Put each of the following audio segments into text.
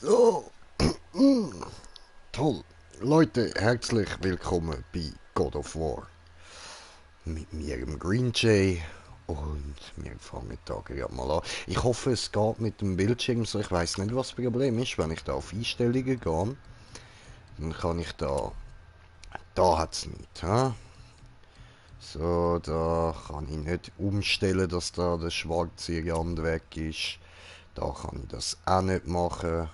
So, toll. Leute, herzlich willkommen bei God of War. Mit mir, dem Green Jay. Und wir fangen da gerade mal an. Ich hoffe, es geht mit dem Bildschirm so. Ich weiß nicht, was das Problem ist. Wenn ich da auf Einstellungen gehe, dann kann ich da... Da hat es nicht. Ha? So, da kann ich nicht umstellen, dass da der schwarze Rand weg ist. Da kann ich das auch nicht machen.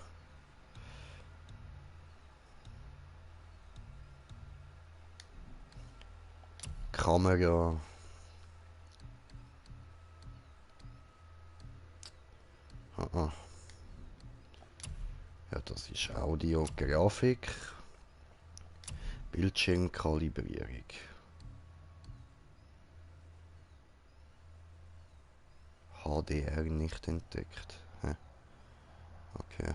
Kamera. Ah, ah. Ja, das ist Audio, Grafik, Bildschirmkalibrierung. HDR nicht entdeckt. Hä? Okay.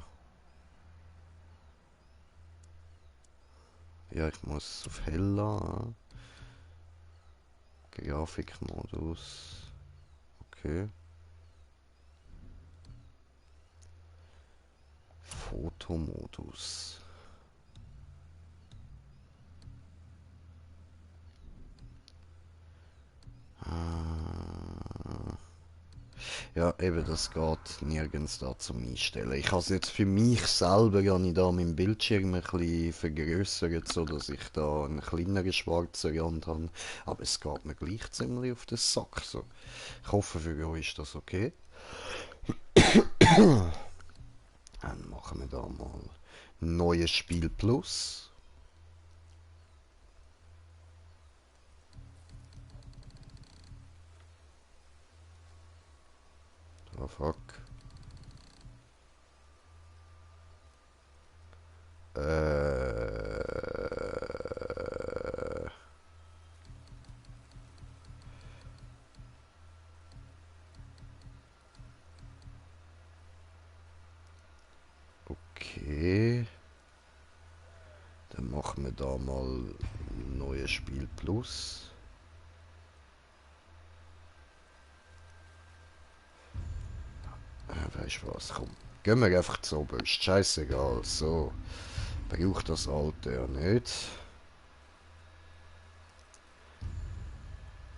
Ja, ich muss auf hell lassen. Grafikmodus. Okay. Fotomodus. Ja, eben, das geht nirgends da zum Einstellen. Ich habe es jetzt für mich selber, habe ich da meinen Bildschirm ein bisschen vergrößert, so dass ich da einen kleineren schwarzen Rand habe. Aber es geht mir gleich ziemlich auf den Sack. So. Ich hoffe, für euch ist das okay. Dann machen wir da mal neues Spiel Plus. Oh fuck. Okay. Dann machen wir da mal neues Spiel Plus. Weißt du was, komm. Gehen wir einfach zu oben. Ist scheißegal. So. Braucht das alte ja nicht.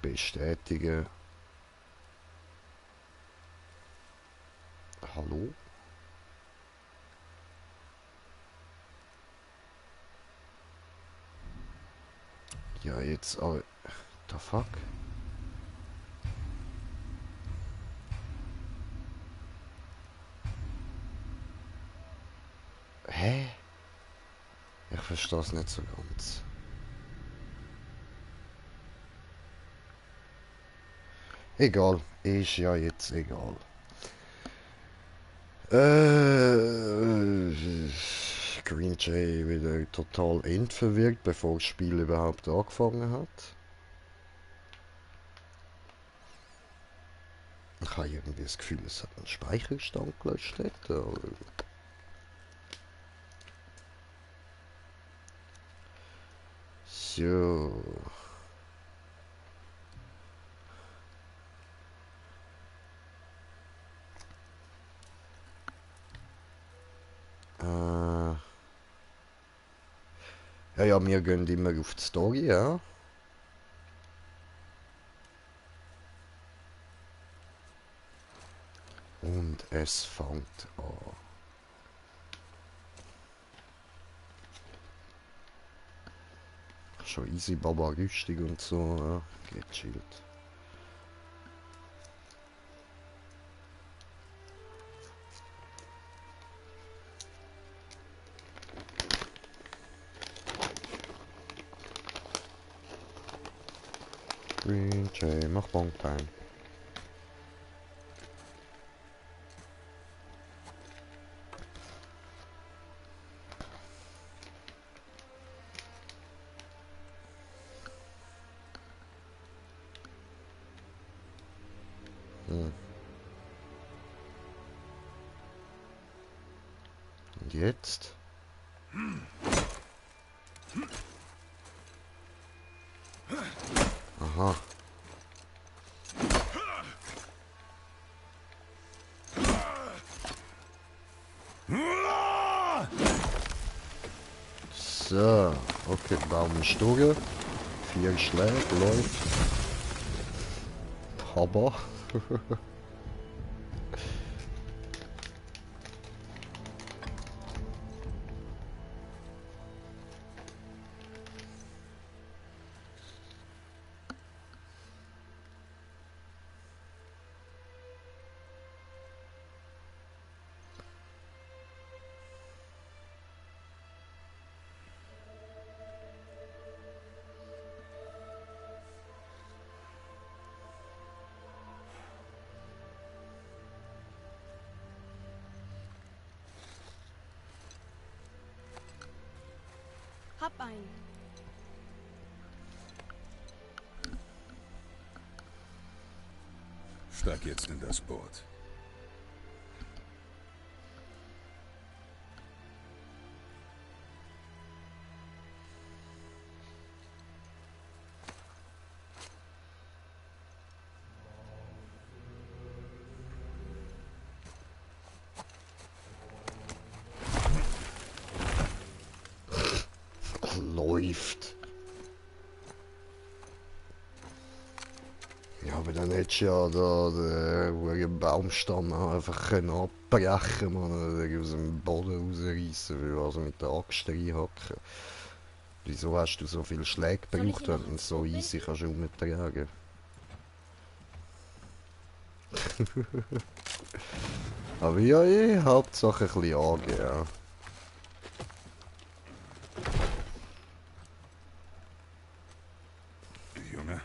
Bestätigen. Hallo? Ja, jetzt aber... The fuck? Hä? Ich verstehe es nicht so ganz. Egal. Ist ja jetzt egal. Green Jay wieder total endverwirrt, bevor das Spiel überhaupt angefangen hat. Ich habe irgendwie das Gefühl, es hat einen Speicherstand gelöscht. So. Ja, ja, wir gehen immer auf die Story, ja. Und es fängt an. Schon easy Baba Rüstung und so, ja. Gechillt. Green Jay, mach Bongtime. Und jetzt? Aha. So, okay, Baum ist durch. 4 Schläge, läuft. Aber. Hab einen. Steig jetzt in das Boot. Läuft. Ja, aber dann hättest du ja da den Baumstamm auch einfach können abbrechen können, aus dem Boden rausreißen, weil also mit der Axt reinhacken. Wieso hast du so viele Schläge Soll ich gebraucht, ihn noch wenn du ins so Boot easy kannst umtragen? Aber ja, Hauptsache ein bisschen angehen, ja. Du Junge.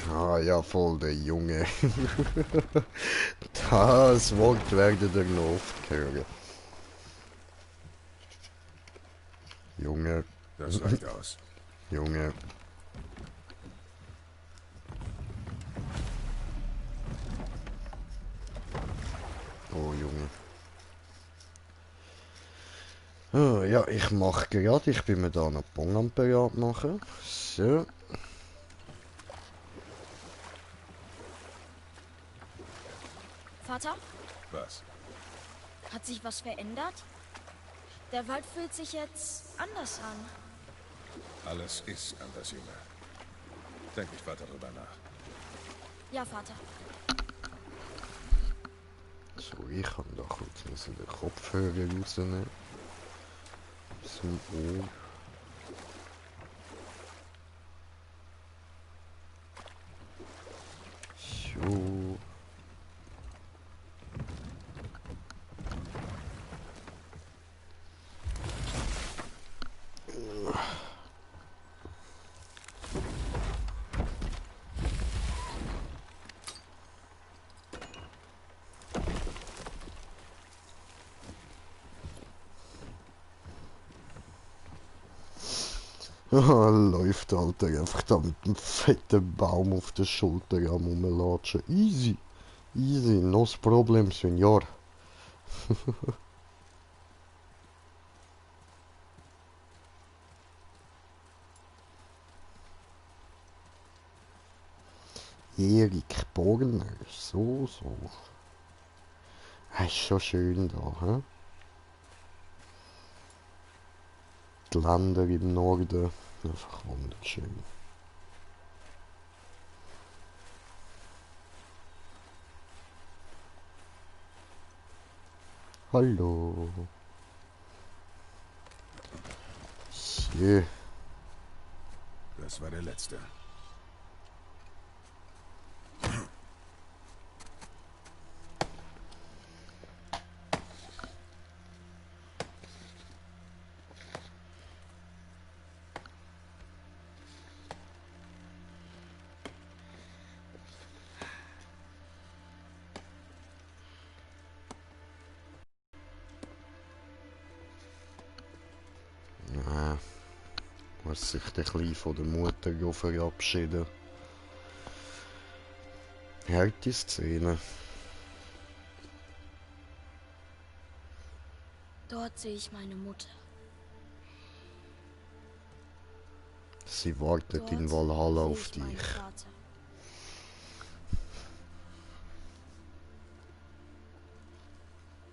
Ah ja, voll der Junge. Das Wort werdet ihr noch oft hören. Junge, Das reicht aus. Junge. Oh Junge. Oh, ja, ich mache gerade. Ich bin mir da noch Pong am Parat machen. So. Vater, Was? hat sich was verändert? Der Wald fühlt sich jetzt anders an. Alles ist anders, Junge. Denk nicht weiter drüber nach. Ja, Vater. So, ich kann da kurz müssen den Kopfhörer rausnehmen. Zum Ohr. So. Ah, läuft Alter, einfach da mit dem fetten Baum auf der Schulter am rumlatschen. Easy, easy, no problem, Senor. Erik Borner, so, so. Ist schon schön da, hä? Die Länder im Norden, einfach wunderschön. Hallo. So. Das war der letzte. Ja, muss sich der Kleine von der Mutter verabschieden. Harte Szene. Dort sehe ich meine Mutter. Sie wartet Dort in Valhalla sehe auf ich meinen dich. Vater.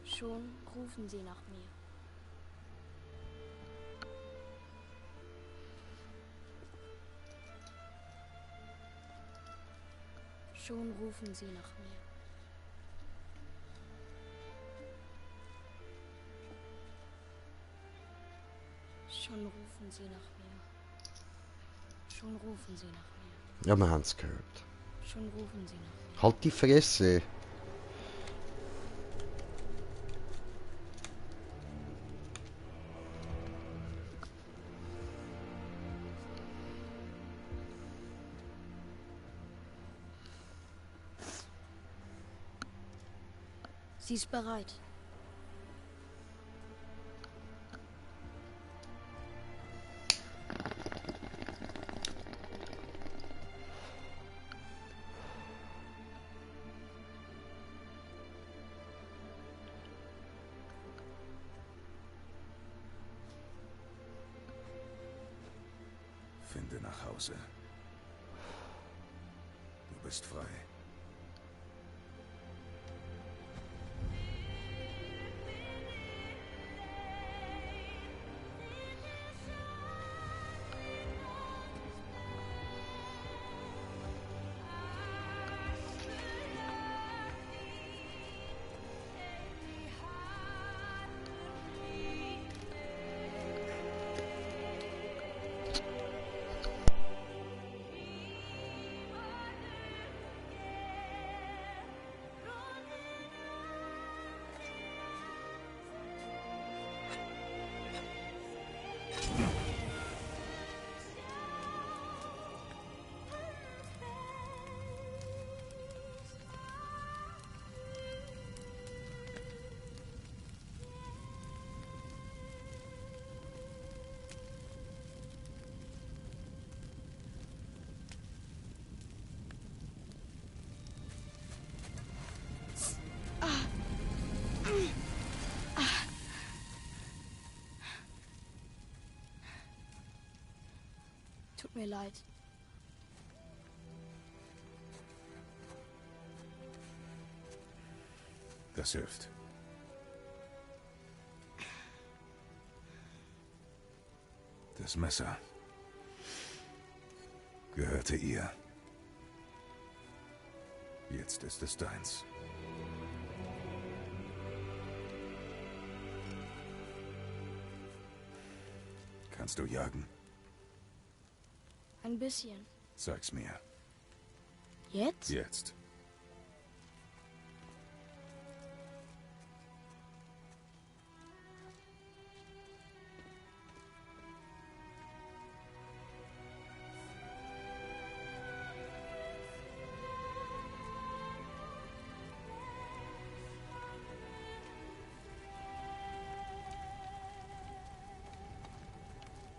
Schon rufen sie nach mir. Schon rufen sie nach mir. Schon rufen sie nach mir. Schon rufen sie nach mir. Ja, wir haben es gehört. Schon rufen sie nach mir. Halt die Fresse! Sie ist bereit. Finde nach Hause. Du bist frei. Tut mir leid. Das hilft. Das Messer gehörte ihr. Jetzt ist es deins. Kannst du jagen? Ein bisschen. Zeig's mir. Jetzt? Jetzt.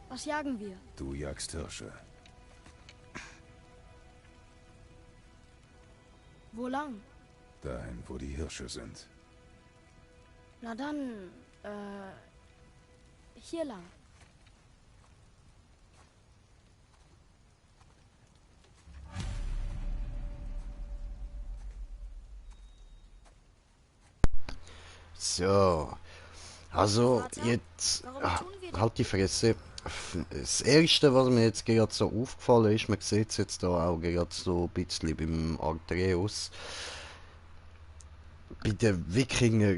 Was jagen wir? Du jagst Hirsche. Wo lang? Dahin, wo die Hirsche sind. Na dann, hier lang. So. Also, Vater, jetzt. warum Ah, tun wir das? halt die Fresse. Das Erste, was mir jetzt gerade so aufgefallen ist, man sieht es jetzt da auch gerade so ein bisschen beim Artreus. Bei den Wikinger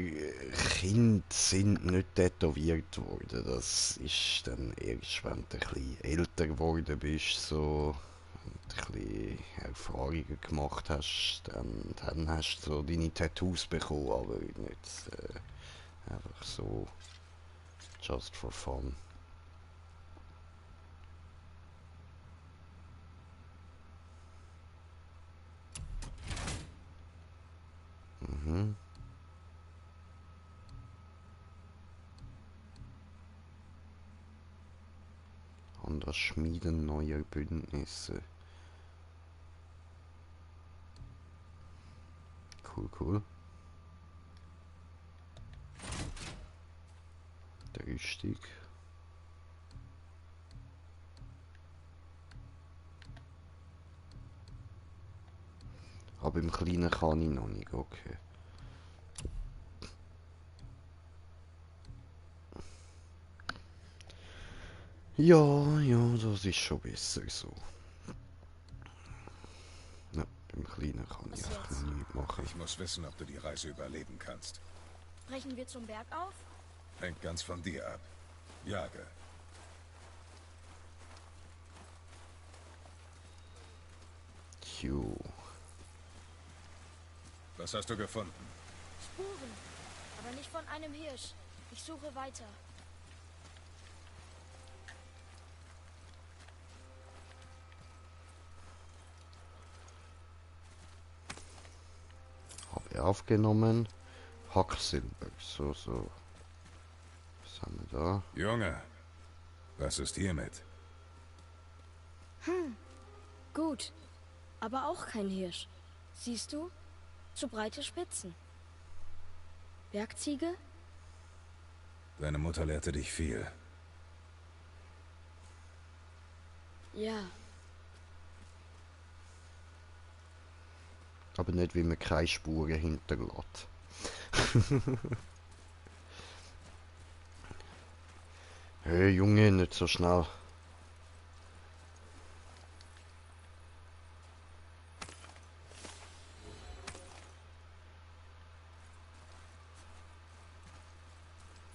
Kinder sind nicht tätowiert worden. Das ist dann erst, wenn du ein bisschen älter geworden bist, so und ein bisschen Erfahrungen gemacht hast, dann hast du so deine Tattoos bekommen, aber nicht einfach so just for fun. Mhm. An das Schmieden neuer Bündnisse. Cool, cool. Der Rüstung. Aber im Kleinen kann ich noch nicht, okay. Ja, ja, das ist schon besser so. Ja, Dem Kleinen kann Was ich jetzt? einfach nichts machen. Ich muss wissen, ob du die Reise überleben kannst. Brechen wir zum Berg auf? Hängt ganz von dir ab. Jage. Jo. Was hast du gefunden? Spuren. Aber nicht von einem Hirsch. Ich suche weiter. Habe aufgenommen. Hacksilber. So. Was haben wir da? Junge, was ist hiermit? Gut. Aber auch kein Hirsch. Siehst du? Zu breite Spitzen. Bergziege? Deine Mutter lehrte dich viel. Ja. Aber nicht, wie man keine Spuren hinterlässt. Hey Junge, nicht so schnell.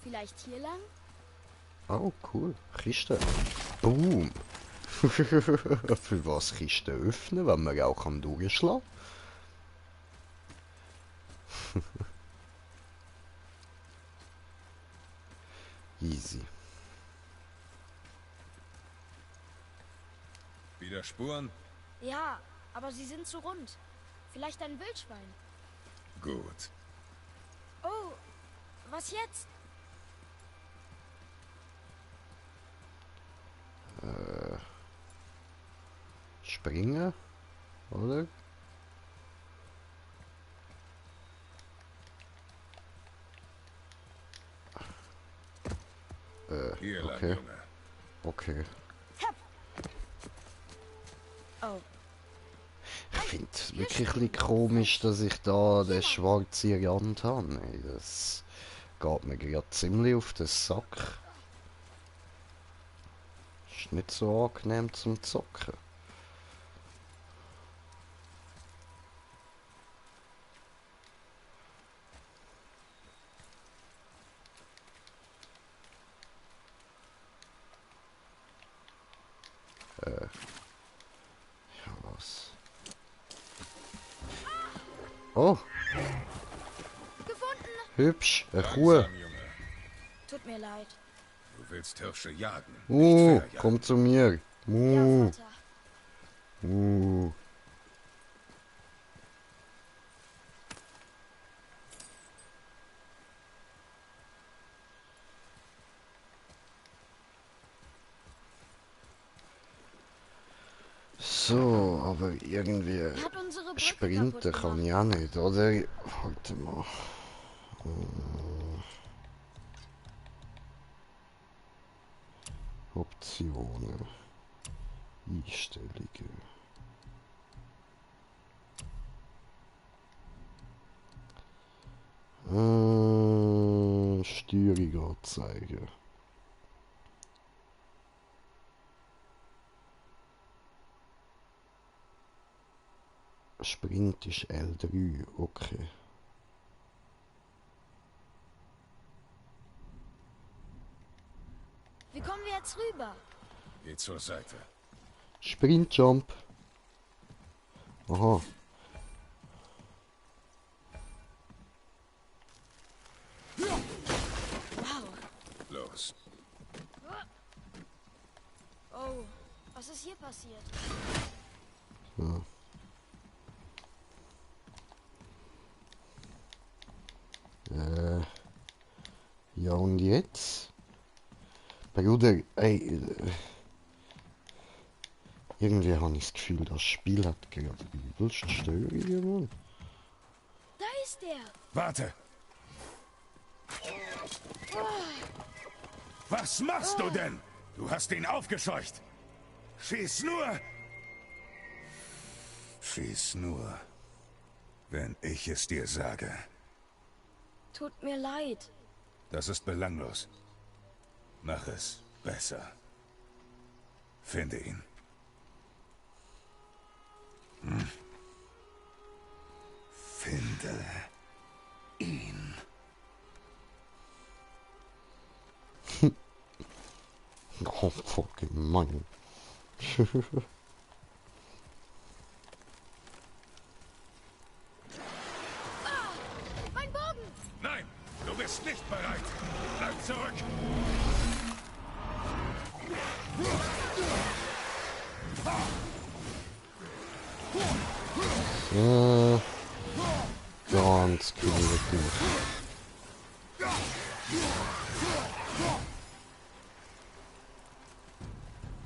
Vielleicht hier lang? Oh, cool. Kiste. Boom. Für was Kiste öffnen, wenn man auch kann durchschlagen? Easy. Wieder Spuren? Ja, aber sie sind zu rund. Vielleicht ein Wildschwein. Gut. Oh, was jetzt? Springen, oder? Hier lang, Okay. Junge. Okay. Oh, Ich finde es wirklich ein bisschen komisch, dass ich da den schwarzen Rand habe. Ey, das geht mir gerade ziemlich auf den Sack. Ist nicht so angenehm zum Zocken. Ja, was? Oh, gefunden! hübsch, eine Kuh. Langsam, Junge. Tut mir leid. Du willst Hirsche jagen, nicht verjagen. Komm zu mir. Ja, Vater. Uh. So, aber irgendwie Er hat unsere Brücke sprinten kaputt kann gemacht. ich auch nicht, oder? Warte mal. Optionen. Einstellungen. Steuerung anzeigen. Sprint ist L3, okay. Wie kommen wir jetzt rüber? Geh zur Seite. Sprint Jump. Aha. Wow. Los. Oh, was ist hier passiert? Ja. Ja und jetzt? Bruder, ey, irgendwie habe ich das Gefühl, das Spiel hat gerade übelst Störungen, Mann. Da ist er. Warte! Was machst du denn? Du hast ihn aufgescheucht. Schieß nur! Schieß nur, wenn ich es dir sage. Tut mir leid. Das ist belanglos. Mach es besser. Finde ihn. Oh, fucking Mann. Mein Bogen! Nein, du bist nicht bereit. Bleib zurück. Ganz kreativ.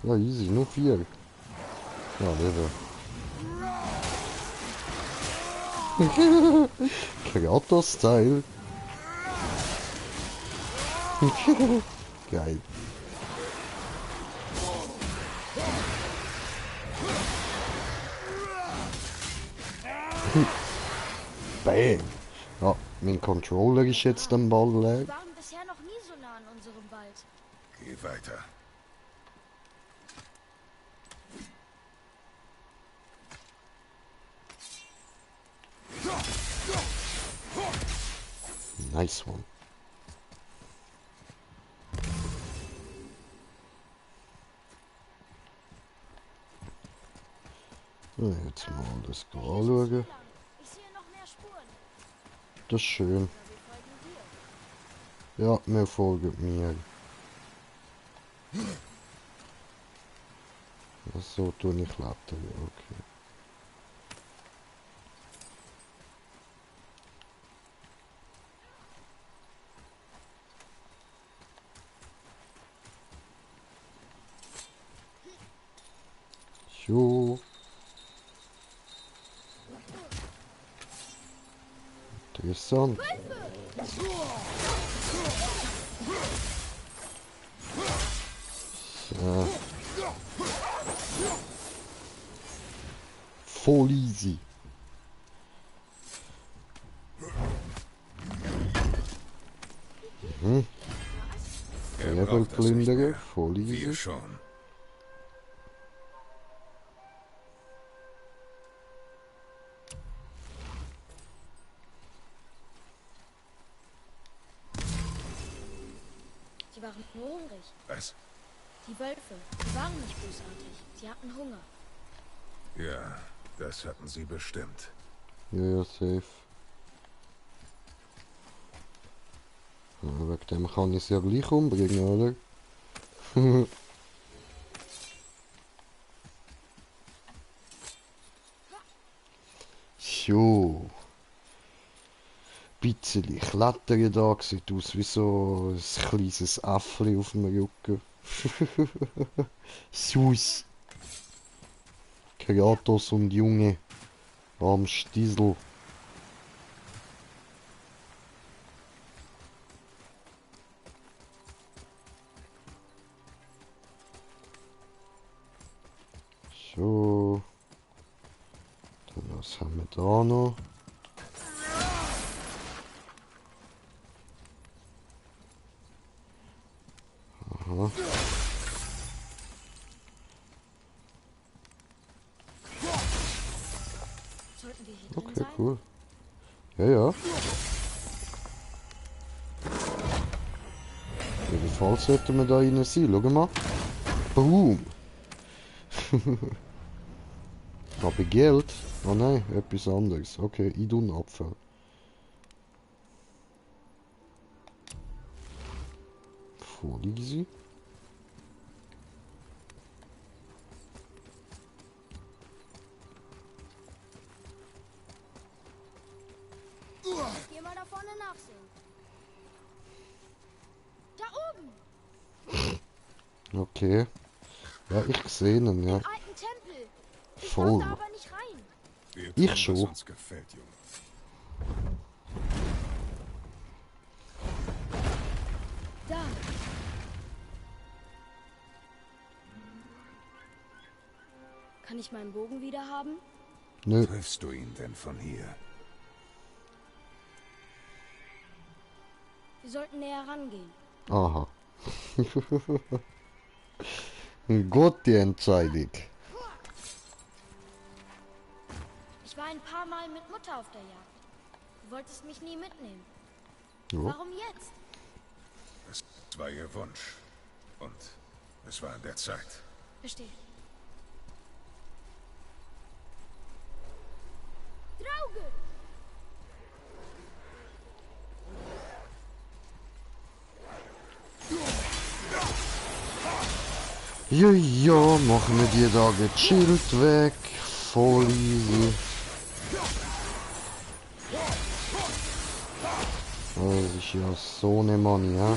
Ja, easy, nur 4. Ja, Level. Kratos-Style. Geil. Bam. Ja, mein Controller ist jetzt am Ball leer. Wir waren bisher noch nie so nah an unserem Wald. Geh weiter. Nice one. Ja, jetzt mal das Hey, hier hier ist es anschauen. lang. Ich sehe noch mehr Spuren. Das ist schön. Ja, wir folgen dir. Ja, mir folgt mir. So tue ich klettern, okay. Jo. Interessant. So. Voll easy. Er Level braucht das nicht plündern, mehr. voll easy. Wir schon. Sie waren nur hungrig. Was? Die Wölfe, die waren nicht bösartig. Sie hatten Hunger. Ja, das hatten sie bestimmt. Ja, ja, safe. Ja, wegen dem kann ich sie ja gleich umbringen, oder? So. Bisschen klettern da, sieht aus wie so ein kleines Äffli auf dem Rücken. Sus. Kratos und Junge. Am Stiesel. So. Dann was haben wir da noch? Aha. Sollten wir hier drin Okay, sein? cool. Ja, ja. Jedenfalls sollten wir da rein sein. Schau mal. Boom. Aber Geld? Oh nein, etwas anderes. Okay, ich tue einen Apfel. Voll easy. Ich geh mal da vorne nachsehen. Da oben! Okay. Ja, ich sehe ihn, ja. Den alten Tempel. Ich Voll. darf da aber nicht rein. Wir Ich tun, schon. was uns gefällt, Junge. Da. Kann ich meinen Bogen wieder haben? Nö. Triffst du ihn denn von hier? Wir sollten näher rangehen. Aha. Gute Entscheidung. Ich war ein paar Mal mit Mutter auf der Jagd. Du wolltest mich nie mitnehmen. Ja. Warum jetzt? Das war ihr Wunsch. Und Es war an der Zeit. Verstehe. Drauge! Ja, ja, machen wir die da gechillt weg. Voll easy. Das ist ja so eine Money, ja.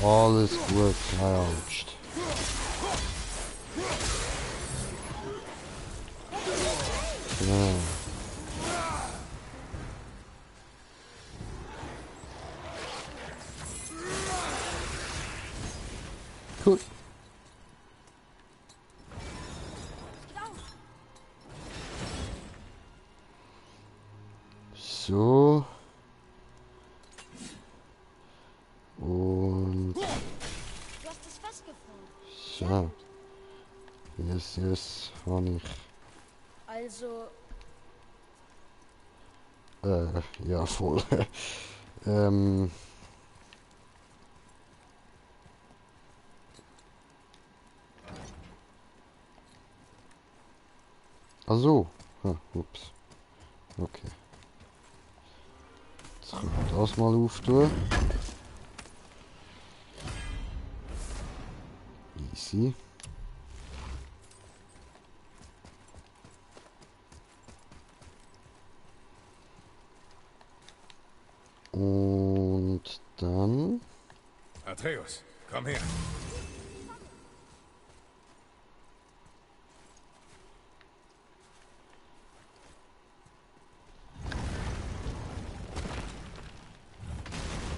Alles gut, keine Angst. Ja. Cool. So. Und Du hast es festgefroren. so. Yes, habe ich. Also, Ja, voll. Ach so. Ups. Okay. Jetzt können wir das mal auftun. Easy. Und dann... Atreus, komm her.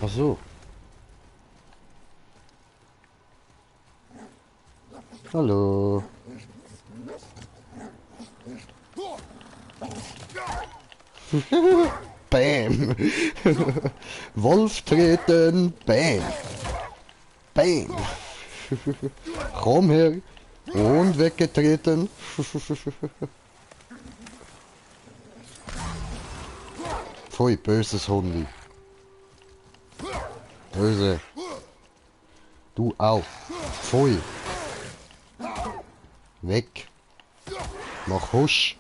Ach so. Hallo. Bam. Wolf treten. Bam. Bam. Komm her. Und weggetreten. Pfui, böses Hundi. Böse. Du auch. Pfui. Weg. Mach Husch.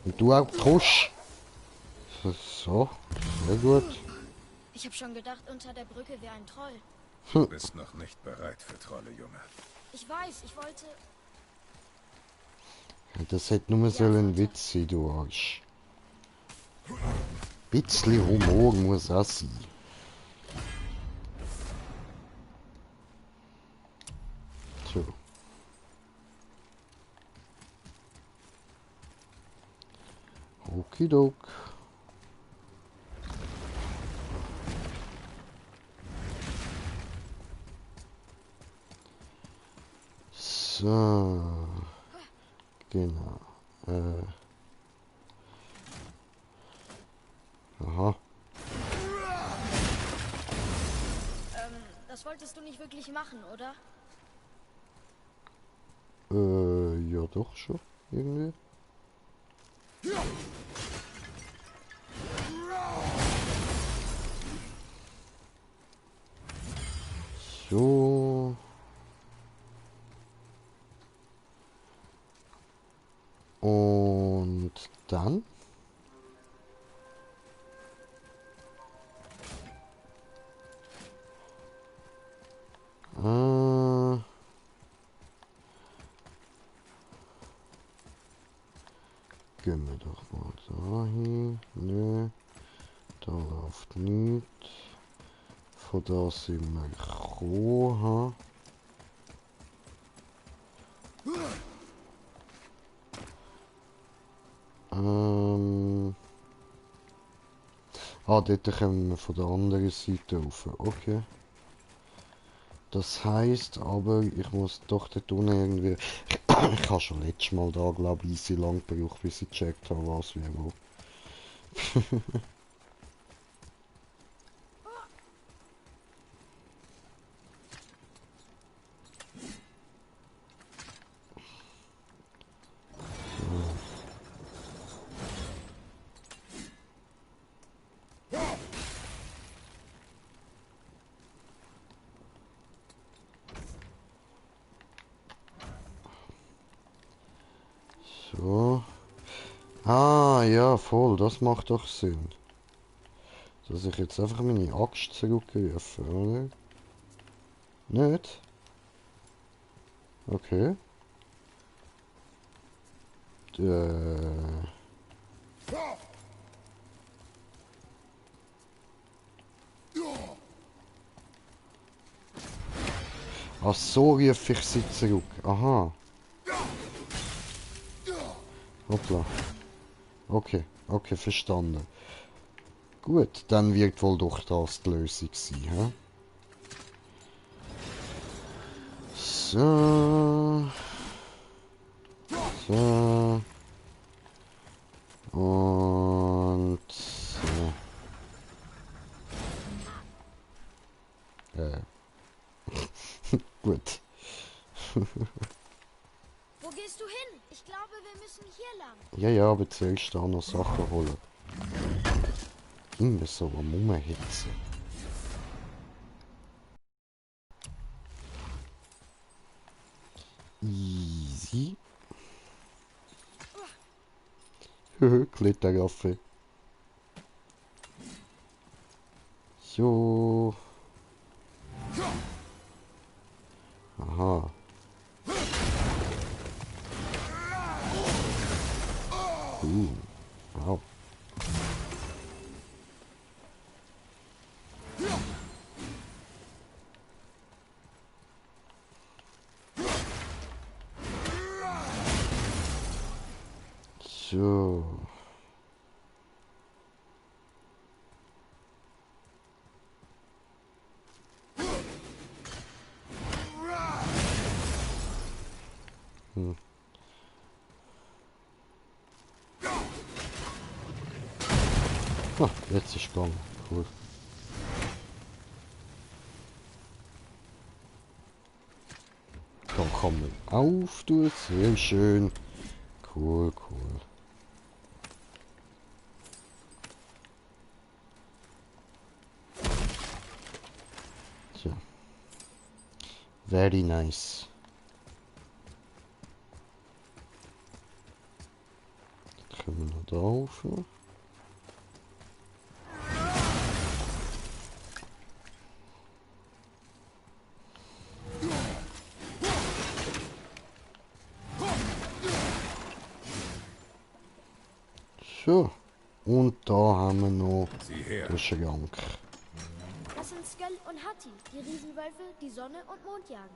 Und du auch Husch. So, sehr gut. ich habe schon gedacht, unter der Brücke wäre ein Troll. Du bist noch nicht bereit für Trolle, Junge. Ich weiß, ich wollte... Das hätte nur so ein Witz sein, du Arsch. Bisschen Humor muss auch sein. So. Okidok. So. Genau. Aha. Das wolltest du nicht wirklich machen, oder? Ja doch schon. Irgendwie. So. Und dann? Gehen wir doch mal dahin. Nö. Da läuft nichts. Von da sind wir gekommen. Dort kommen wir von der anderen Seite rauf. Okay. Das heisst aber, ich muss doch dort unten irgendwie... Ich habe schon letztes Mal da, glaube ich, easy lang gebraucht, bis ich gecheckt habe, was wie wo. So. Ah, ja, voll. Das macht doch Sinn. Dass ich jetzt einfach meine Axt zurückrufe, oder? Nicht? Okay. Ach so, rufe ich sie zurück. Aha. Hoppla. Okay, okay, verstanden. Gut, dann wird wohl doch das die Lösung sein, hä? So. So. Und so. Gut. Wo gehst du hin? Ich glaube, wir müssen hier lang. Ja, ja, aber zuerst da noch Sachen holen. Immer so am Rumhitzen. Easy. Kletteraffe. So. Aha. Wow. So. Ah, jetzt ist gegangen. Cool. Da kann man auftun. Sehr schön. Cool, cool. So. Very nice. Dann können wir noch da rauf. So. Und da haben wir noch Sieh her. den Schrank. Das sind Skell und Hatti, die Riesenwölfe, die Sonne und Mond jagen.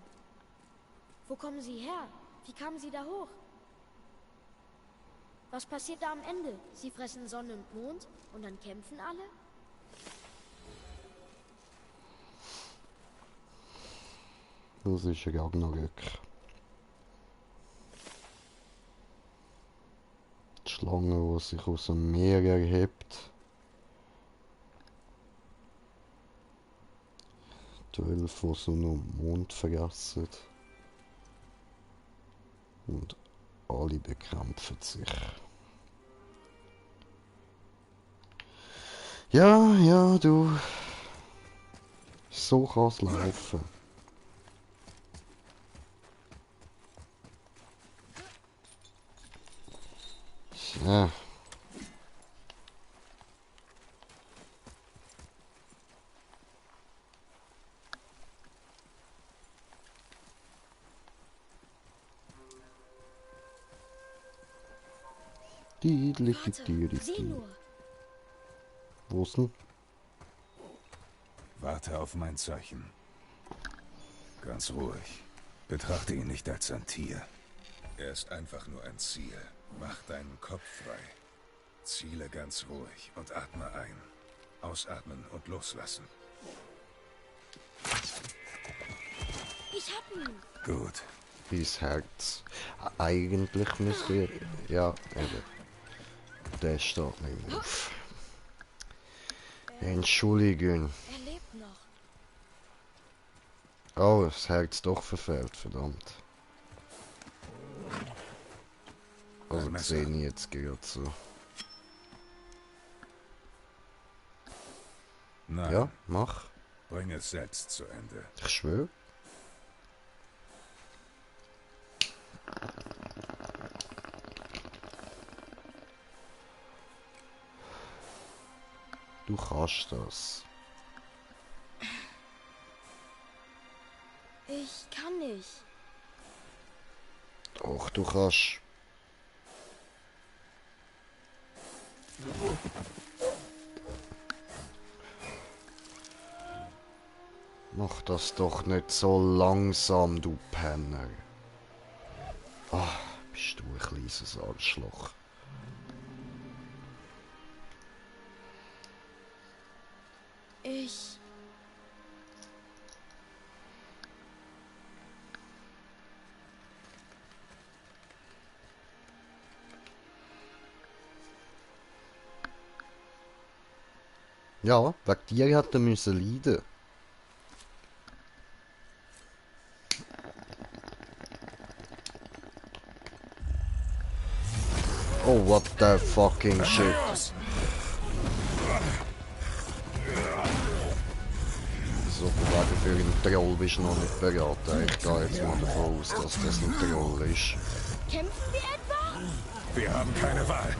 Wo kommen sie her? Wie kamen sie da hoch? Was passiert da am Ende? Sie fressen Sonne und Mond und dann kämpfen alle? Das ist Ragnarök. Die Schlange, die sich aus dem Meer erhebt. Die Wölfe, die Sonne und Mond vergessen. Und alle bekämpfen sich. Ja, ja, du. So kann's laufen. So. Warte, sieh nur. Wo ist denn? Warte auf mein Zeichen. Ganz ruhig. Betrachte ihn nicht als ein Tier. Er ist einfach nur ein Ziel. Mach deinen Kopf frei. Ziele ganz ruhig und atme ein. Ausatmen und loslassen. Ich hab ihn. Gut. Bis Herz. Eigentlich müsste er... Ja, eben. Der steht nicht mehr auf. Entschuldigung. Er lebt noch. Oh, das Herz doch verfehlt, verdammt. Also Ein Messer. sehe ich jetzt gerade so. Nein, Ja, mach. bring es selbst zu Ende. Ich schwöre. kannst das. Ich kann nicht. Doch, du kannst. Mach das doch nicht so langsam, du Penner. Ah, bist du ein kleines Arschloch. Ich... Ja, wegen dir hätte er müssen leiden. Oh, what the fucking shit. So, wegen für einen Troll bist du noch nicht beraten. Ich gehe jetzt mal davon aus, dass das ein Troll ist. Kämpfen wir etwa? Wir haben keine Wahl.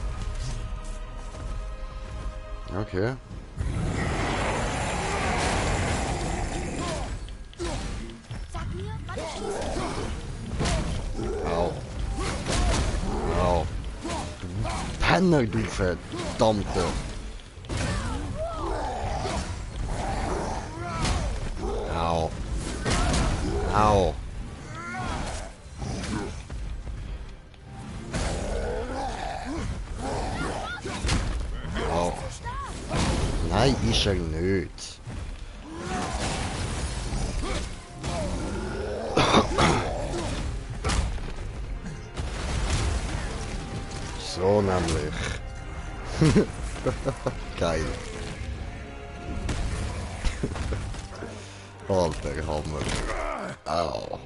Okay. Sag mir, wann ich schießen soll. Au. Au. Du Penner, du verdammte. Au. Au. Au. Nein, ist er nicht. So nämlich. Geil. Alter Hammer. Au.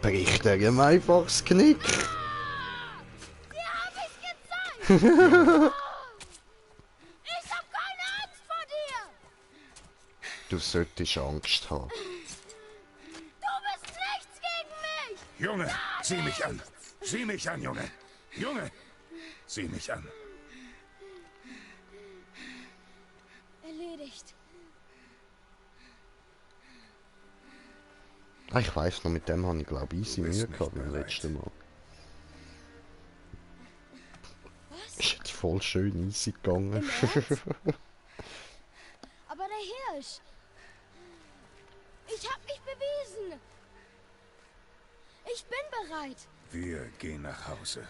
Bricht er ihm einfach das Knick? Dir hab ich's gezeigt! Ich hab keine Angst vor dir! Du solltest Angst haben. Du bist nichts gegen mich! Junge, sieh mich an. Sieh mich an, Junge. Junge, sieh mich an. Erledigt. Ah, ich weiss noch, mit dem habe ich glaube ich easy Du bist Mühe nicht gehabt beim bereit. letzten Mal. Was? Ist jetzt voll schön easy gegangen. Im Ernst? Aber der Hirsch... Ich hab mich bewiesen! Ich bin bereit! Wir gehen nach Hause.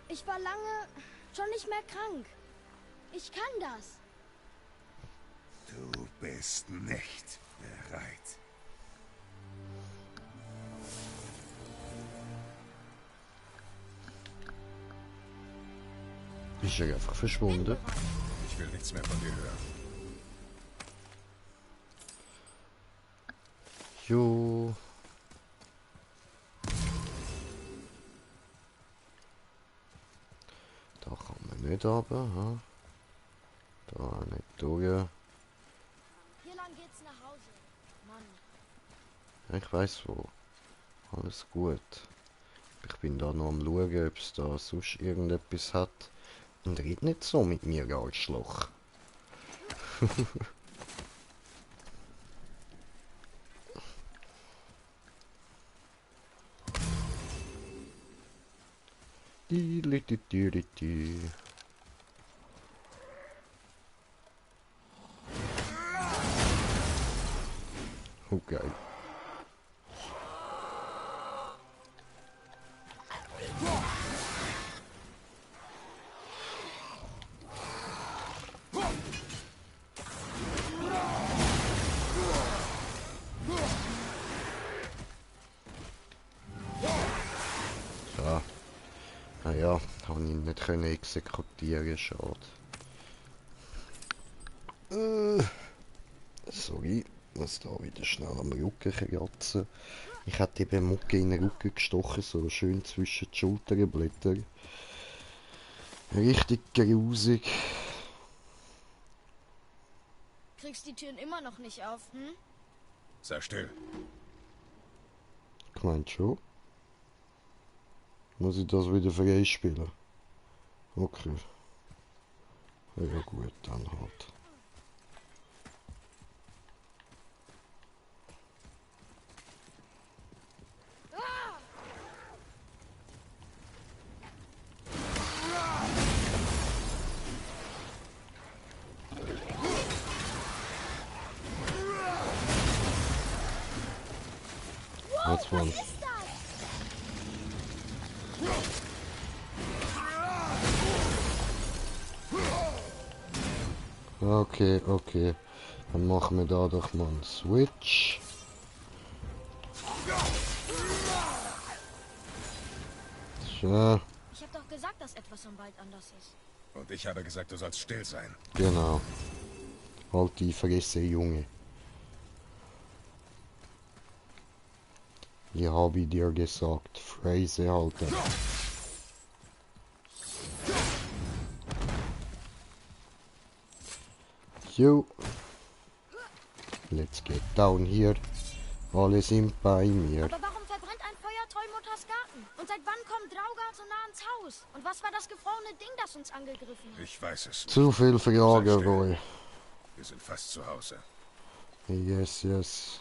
Ich war lange schon nicht mehr krank. Ich kann das. Du bist nicht bereit. Ist er einfach verschwunden? Ich will nichts mehr von dir hören. Jo. Da kann man nicht runter, ha? Da nicht durch. Hier lang geht's nach Hause. Mann. Ich weiss wo. Alles gut. Ich bin da noch am schauen, ob es da sonst irgendetwas hat. Und red nicht so mit mir, Arschloch. Di. Oh, geil. So. Naja, habe ich nicht können exekutieren, schade. Sorry, muss da wieder schnell am Rücken kratzen. Ich hätte eben Mucke in den Rücken gestochen, so schön zwischen die Schulterblätter. Richtig grusig. Kriegst die Türen immer noch nicht auf, hm? Sei still. Ich meine schon. Muss ich das wieder freispielen? Okay. Ja gut, dann halt. That's one. Ist das? Okay, okay. Dann machen wir da doch mal einen Switch. So, Ich habe doch gesagt, dass etwas im Wald anders ist. Und ich habe gesagt, du sollst still sein. genau. Halt die Fresse, Junge. Ich habe dir gesagt, Fresse halten. Jo. Let's get down here. Alle sind bei mir. Aber warum verbrennt ein Feuer Trollmutters Garten? Und seit wann kommt Draugr so nah ans Haus? Und was war das gefrorene Ding, das uns angegriffen hat? Ich weiß es. Zu viel Fragen, Roy. Wir sind fast zu Hause. Yes, yes.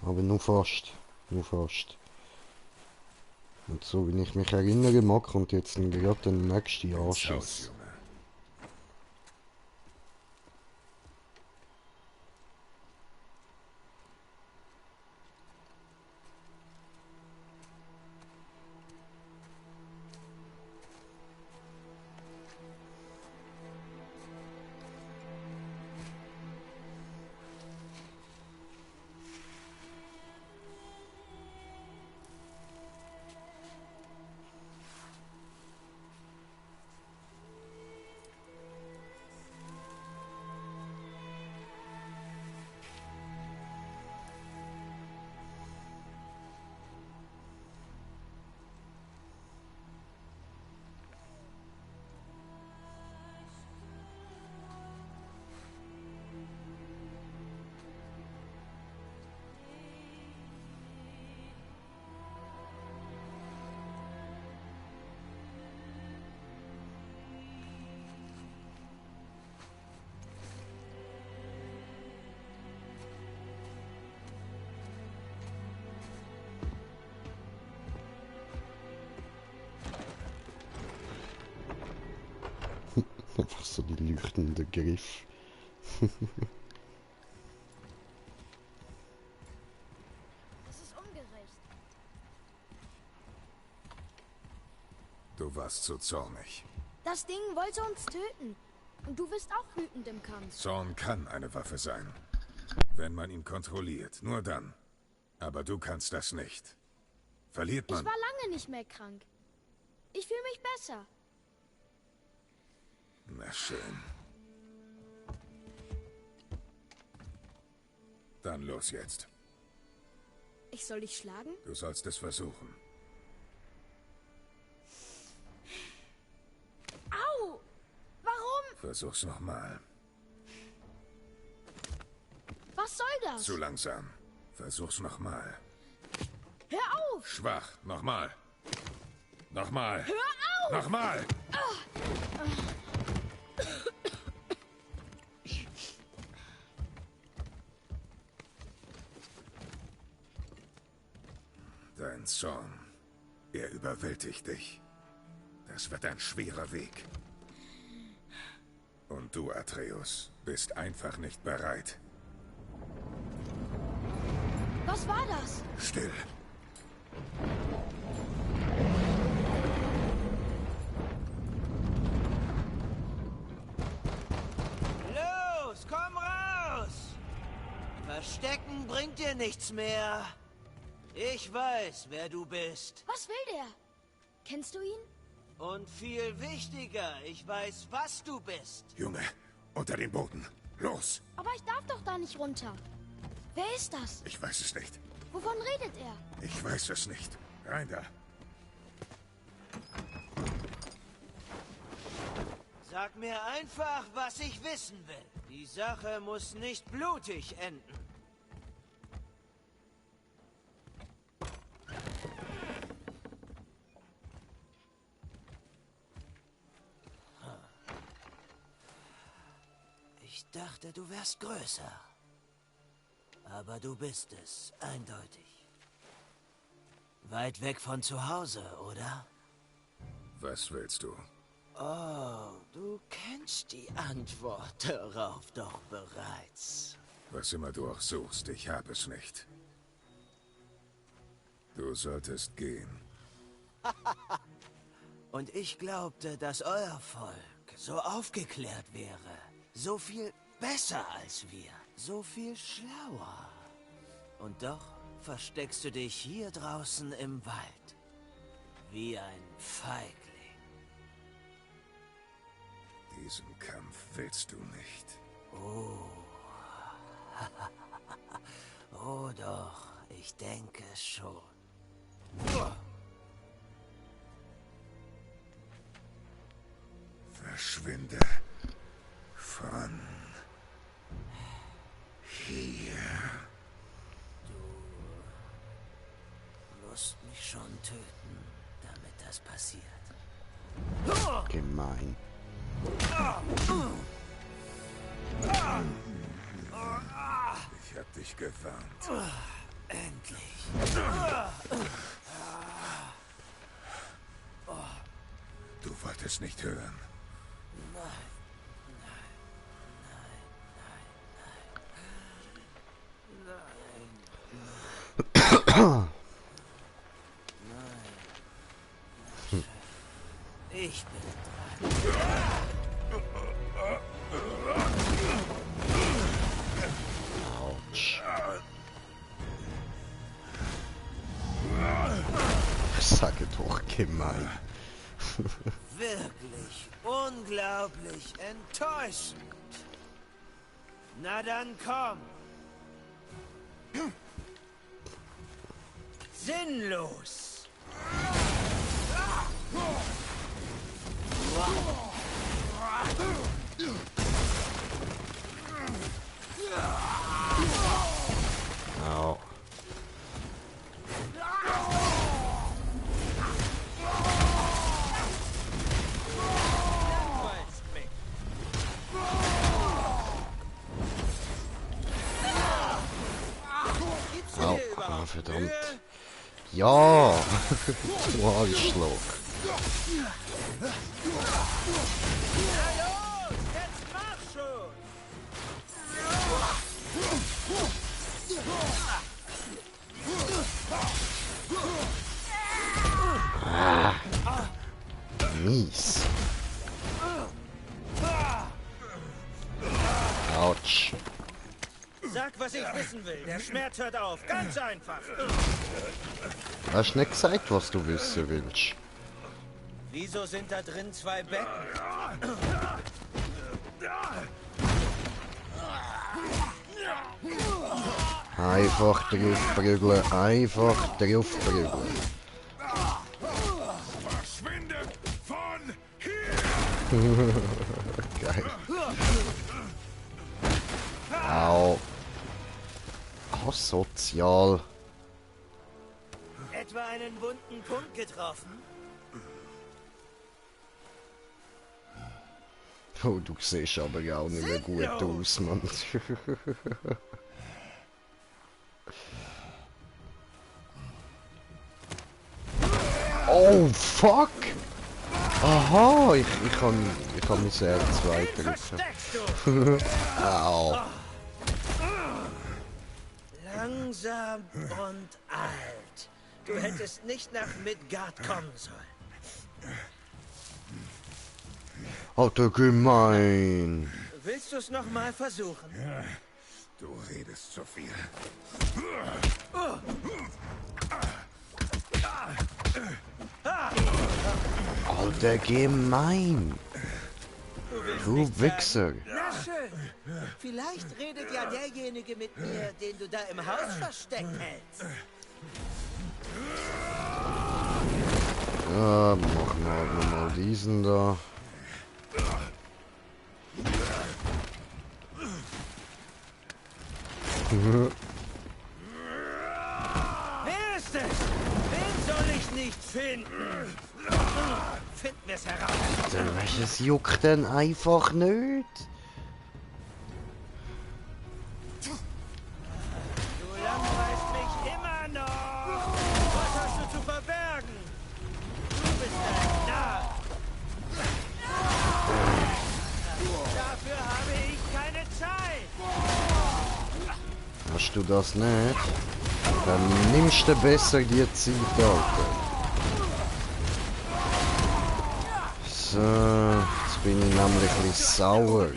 Aber nur fast. Nur fast. Und so, wie ich mich erinnere, mag, kommt jetzt gerade der nächste Ins Haus, Anschuss. Junge. Einfach so die leuchtende Griff. Das ist ungerecht. Du warst zu zornig. Das Ding wollte uns töten. Und du bist auch wütend im Kampf. Zorn kann eine Waffe sein. Wenn man ihn kontrolliert. Nur dann. Aber du kannst das nicht. Verliert Ich man... war lange nicht mehr krank. Ich fühle mich besser. Na schön. Dann los jetzt. Ich soll dich schlagen? Du sollst es versuchen. Au! Warum? Versuch's nochmal. Was soll das? Zu langsam. Versuch's nochmal. Hör auf! Schwach. Nochmal. Nochmal. Hör auf! Nochmal. Dein Zorn. Er überwältigt dich. Das wird ein schwerer Weg. Und du, Atreus, bist einfach nicht bereit. Was war das? Still. Los, komm raus! Verstecken bringt dir nichts mehr. Ich weiß, wer du bist. Was will der? Kennst du ihn? Und viel wichtiger, ich weiß, was du bist. Junge, unter den Boden. Los. Aber ich darf doch da nicht runter. Wer ist das? Ich weiß es nicht. Wovon redet er? Ich weiß es nicht. Rein da. Sag mir einfach, was ich wissen will. Die Sache muss nicht blutig enden. du wärst größer. Aber du bist es, eindeutig. Weit weg von zu Hause, oder? Was willst du? Oh, du kennst die Antwort darauf doch bereits. Was immer du auch suchst, ich habe es nicht. Du solltest gehen. Und ich glaubte, dass euer Volk so aufgeklärt wäre. So viel besser als wir. So viel schlauer. Und doch versteckst du dich hier draußen im Wald. Wie ein Feigling. Diesen Kampf willst du nicht. Oh. Oh doch, ich denke schon. Verschwinde von hier. Du musst mich schon töten, damit das passiert. Gemein. Ich hab dich gewarnt. Endlich. Du wolltest nicht hören. Ich bin dran. Autsch. Ich sage doch gemein. Wirklich unglaublich enttäuschend. Na dann komm. Sinnlos. Au. Au. Ah, verdammt. Ja! Du Arschloch. Na los, jetzt mach schon. Mies. Autsch. Sag, was ich wissen will. Der Schmerz hört auf. Ganz einfach. Hast nicht gesagt, was du wissen willst. Wieso sind da drin zwei Becken? Einfach draufprügeln, einfach draufprügeln. Verschwinde von hier! Geil. Au. Asozial. Etwa einen wunden Punkt getroffen? Oh, du siehst aber auch nicht mehr gut aus, Mann. Oh, fuck! Aha, ich kann mich sehr weiterrücken. Au. Langsam und alt. Du hättest nicht nach Midgard kommen sollen. Alter, gemein. Willst du es noch mal versuchen? Du redest zu viel. Alter, gemein. Du Wichser. Na schön. Vielleicht redet ja derjenige mit mir, den du da im Haus versteckt hältst. Ja, machen wir halt nochmal diesen da. Wer ist es? Wen soll ich nicht finden? Finden wir es heraus. Welches juckt denn einfach nicht? Kannst du das nicht? Dann nimmst du besser die Zeit, Alter. So, jetzt bin ich nämlich ein bisschen sauer.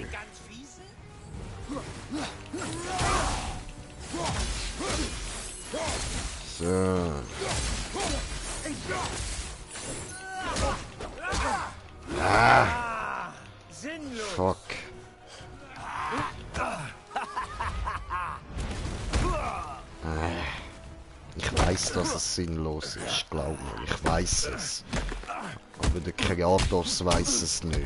So. Ah! Fuck. Ich weiß, dass es sinnlos ist, glaub mir, ich weiß es. Aber der Kratos weiß es nicht.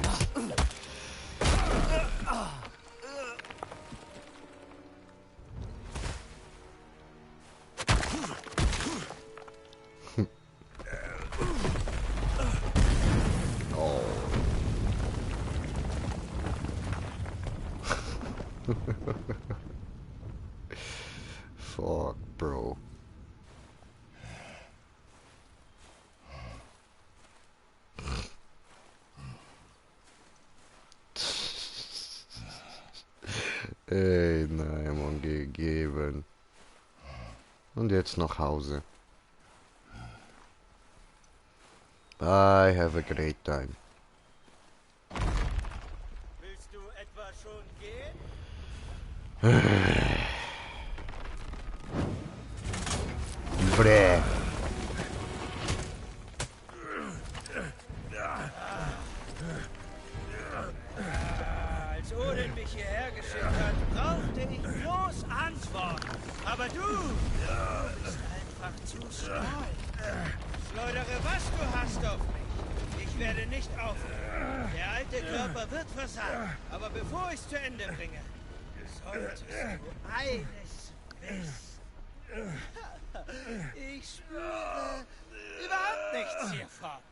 Oh. Fuck, bro. Ey, nein, Mann, gegeben. Und jetzt nach Hause. Bye, have a great time. Willst du etwa schon gehen? Bräh. Als Odin mich hierher geschickt hat, brauchte ich bloß Antworten. Aber du bist einfach zu schlau. Schleudere, was du hast auf mich. Ich werde nicht aufhören. Der alte Körper wird versagen. Aber bevor ich es zu Ende bringe, solltest du eines wissen. Ich spüre überhaupt nichts hiervon.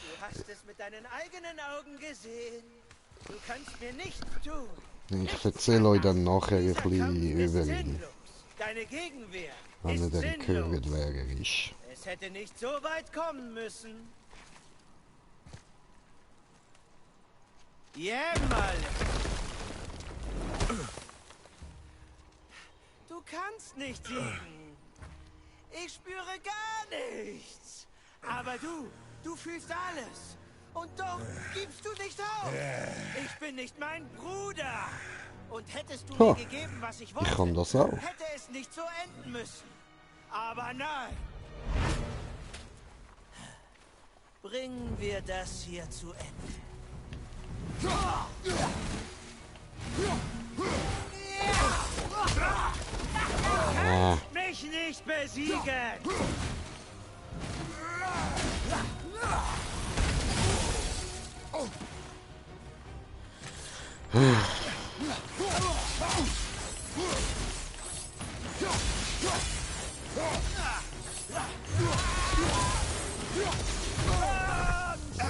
Du hast es mit deinen eigenen Augen gesehen. Du kannst mir nichts tun. Ich erzähle euch dann nachher ein bisschen über ihn, Sinnlos. Deine Gegenwehr wenn ihr ist dann sinnlos. gehört, wer er ist. Es hätte nicht so weit kommen müssen. Jämmerlich. Du kannst nicht siegen. Ich spüre gar nichts. Aber du fühlst alles. Und doch gibst du nicht auf. Ich bin nicht mein Bruder. Und hättest du mir gegeben, was ich wollte, Ich kann das auch. hätte es nicht so enden müssen. Aber nein. Bringen wir das hier zu Ende. Mich nicht besiegen!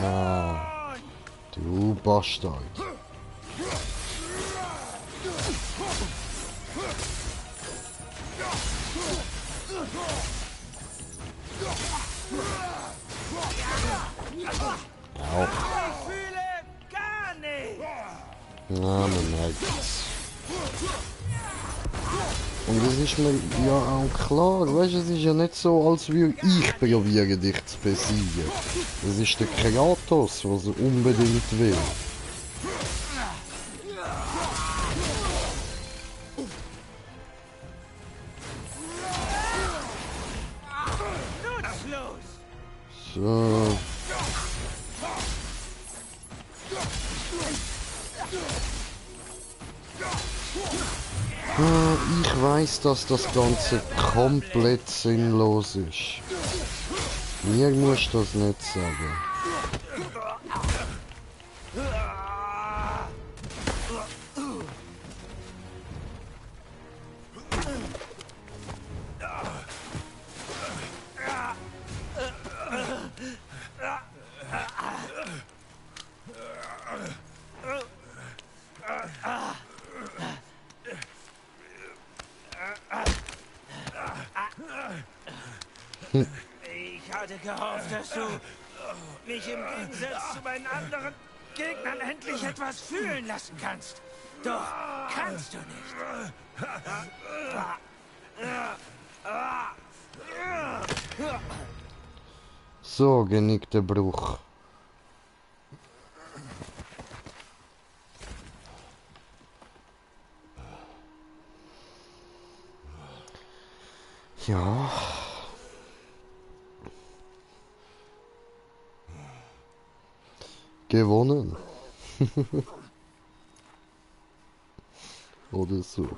Ah, du Bastard. Au. Ich fühle gar nichts! Na, man merkt es. Und es ist mir ja auch klar, weißt du, es ist ja nicht so, als würde ich probieren, dich zu besiegen. Es ist der Kratos, was er unbedingt will. Nutzlos! So. Ich weiß, dass das Ganze komplett sinnlos ist. Mir musst du das nicht sagen. hatte gehofft, dass du mich im Gegensatz zu meinen anderen Gegnern endlich etwas fühlen lassen kannst. Doch kannst du nicht. So, genickter Bruch. Ja. Gewonnen. Oder so.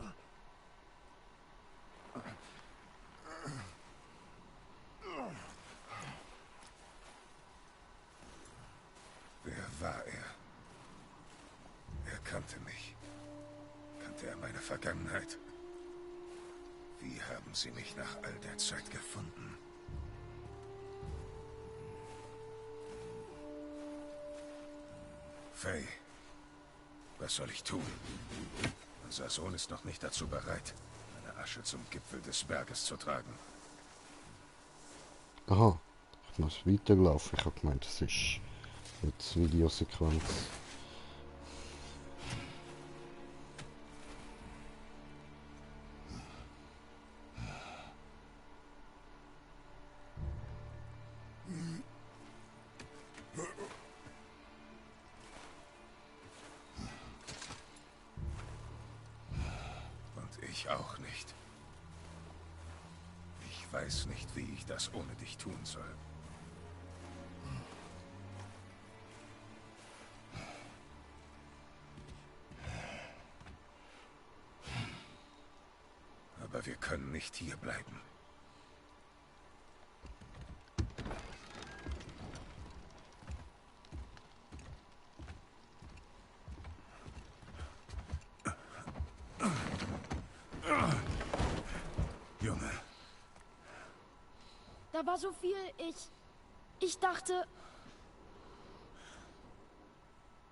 Wer war er? Er kannte mich. Kannte er meine Vergangenheit? Wie haben sie mich nach all der Zeit gefunden? Faye, was soll ich tun? Unser Sohn ist noch nicht dazu bereit, meine Asche zum Gipfel des Berges zu tragen. Aha. Ich muss weiterlaufen. Ich habe gemeint, das ist jetzt Videosequenz. Und ich auch nicht. Ich weiß nicht, wie ich das ohne dich tun soll. Aber wir können nicht hier bleiben. Junge, Da war so viel. Ich dachte...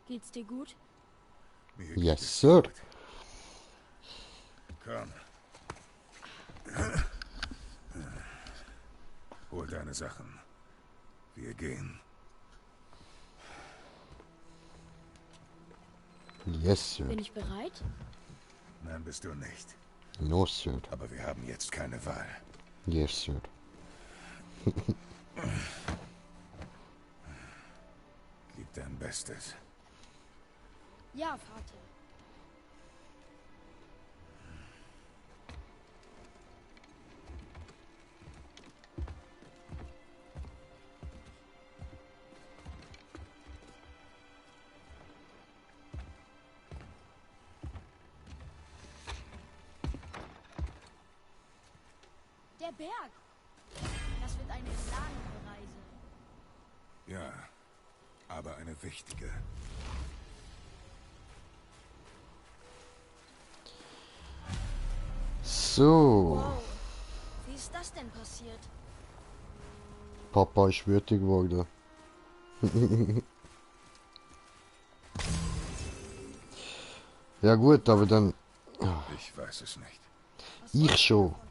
Geht's dir gut? mir geht Yes, es sir. gut. Komm. Hol deine Sachen. Wir gehen. Yes, sir. Bin ich bereit? Nein, bist du nicht. No, sir. Aber wir haben jetzt keine Wahl. Yes, sir. Gib dein Bestes. Ja, Vater. Der Berg. Das wird eine lange Reise. Ja, aber eine wichtige. So. Wow. Wie ist das denn passiert? Papa ist wütig geworden. Ja gut, aber dann... Ich weiß es nicht. Was Ich wollte er schon. von uns?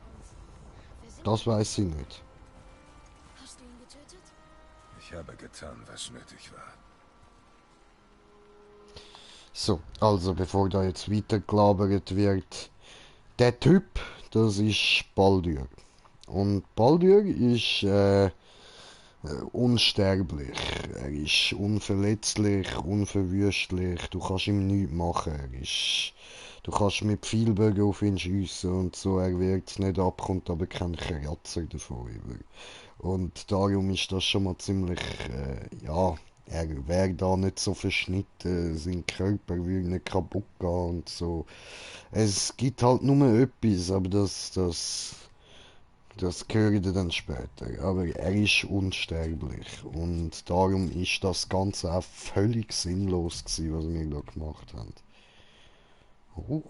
Wer sind Das wir? weiß ich nicht. Hast du ihn getötet? Ich habe getan, was nötig war. So, also bevor da jetzt weiter gelabert wird, der Typ, das ist Baldur. Und Baldur ist unsterblich. Er ist unverletzlich, unverwüstlich. Du kannst ihm nichts machen. Du kannst mit Pfeilbögen auf ihn schiessen und so. Er wird nicht ab, kommt aber kein Kratzer davon über. Und darum ist das schon mal ziemlich, ja, er wäre da nicht so verschnitten, sein Körper würde nicht kaputt gehen und so. Es gibt halt nur etwas, aber das hören wir dann später. Aber er ist unsterblich und darum ist das Ganze auch völlig sinnlos gewesen, was wir da gemacht haben. Oh.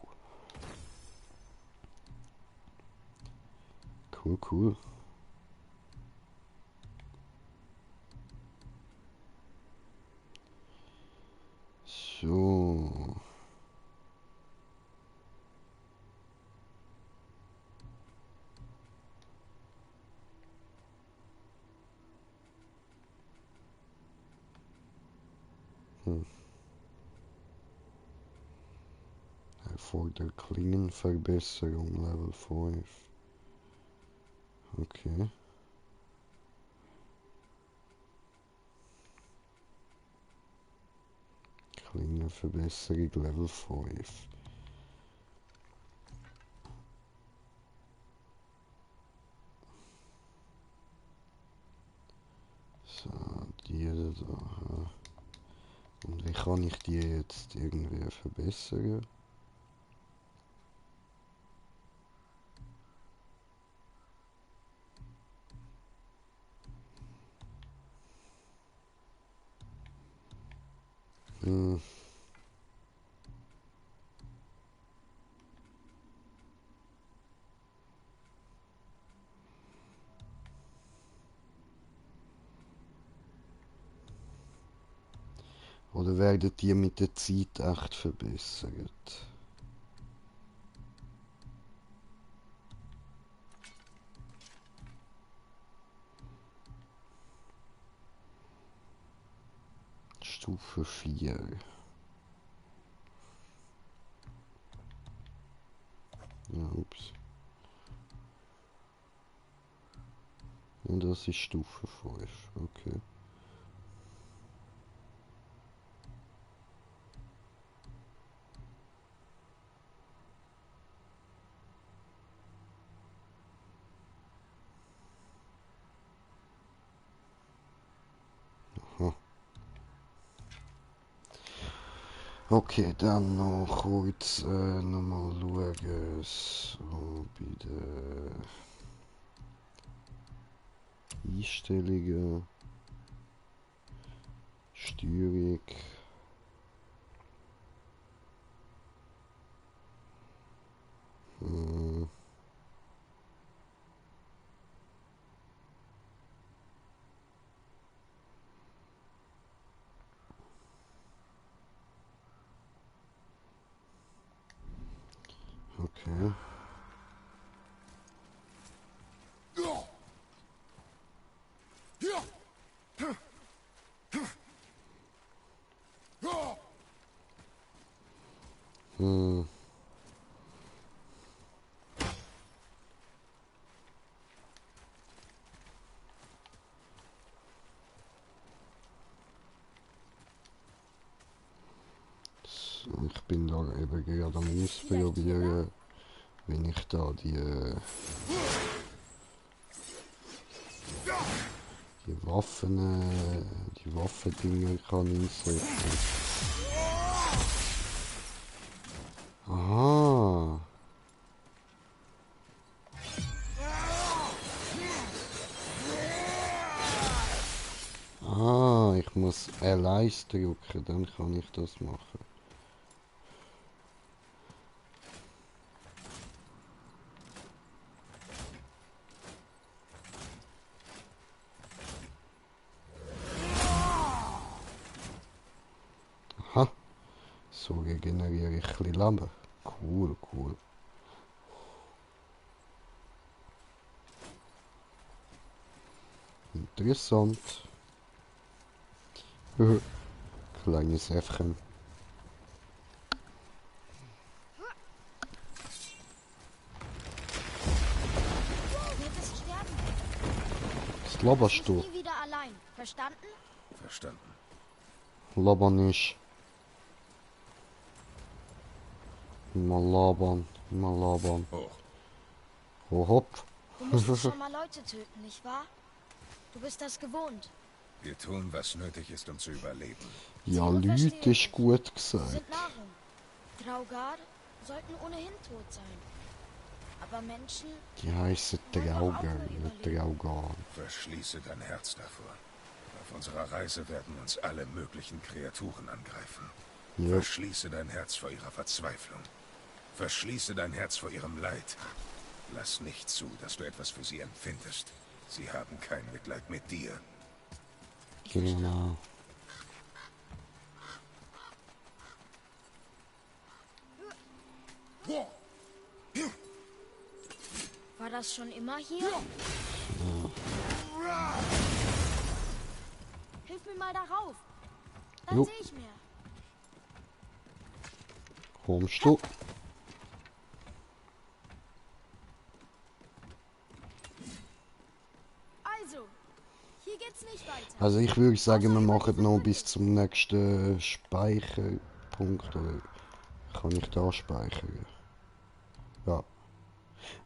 Cool, cool. So. vor der Klingenverbesserung Level 5. Okay. Klingenverbesserung Level 5. So, die da. Und wie kann ich die jetzt irgendwie verbessern? Hm. Oder werden die mit der Zeit echt verbessert? Stufe 4. Ja, ups. Und das ist Stufe 5. Okay. Aha. Okay, dann noch kurz nochmal schauen, so bei den Einstellungen, Steuerung. Hm. Okay. Hm. So, ich bin da eben gerade am Ausprobieren, wenn ich da die die Waffendinger kann einsetzen. Aha. Ah, ich muss L1 drücken, dann kann ich das machen. Aha. So regeneriere ich ein bisschen Leben. Cool, cool. Interessant. Kleines Äffchen. Wird es sterben? Was laberst du? Nie wieder allein. Verstanden? Verstanden. Laber nicht. Immer labern, immer labern. Hoch. Oh, hopp. Du musstest schon mal Leute töten, nicht wahr? Du bist das gewohnt. Wir tun, was nötig ist, um zu überleben. Ja, Tiere Leute verstehe ist ich. gut Sie gesagt. sind Nahrung. Draugar sollten ohnehin tot sein. Aber Menschen... Die heißen Drauger, nicht Draugar. Verschließe dein Herz davor. Auf unserer Reise werden uns alle möglichen Kreaturen angreifen. Ja. Verschließe dein Herz vor ihrer Verzweiflung. Verschließe dein Herz vor ihrem Leid. Lass nicht zu, dass du etwas für sie empfindest. Sie haben kein Mitleid mit dir. Genau. War das schon immer hier? Hilf mir mal darauf. Dann Jo. sehe ich mehr. Kommst du? Also ich würde sagen, wir machen noch bis zum nächsten Speicherpunkt. Oder kann ich da speichern? Ja.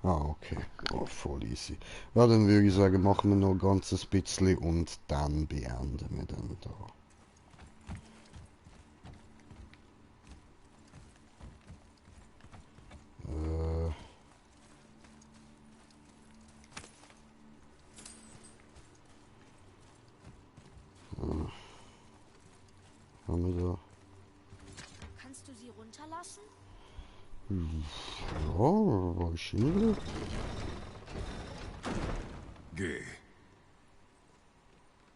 Ah, okay. Oh, voll easy. Ja, dann würde ich sagen, machen wir noch ein ganzes bisschen und dann beenden wir dann da. Äh. Haben wir da? Kannst du sie runterlassen? Ja, wahrscheinlich. Geh.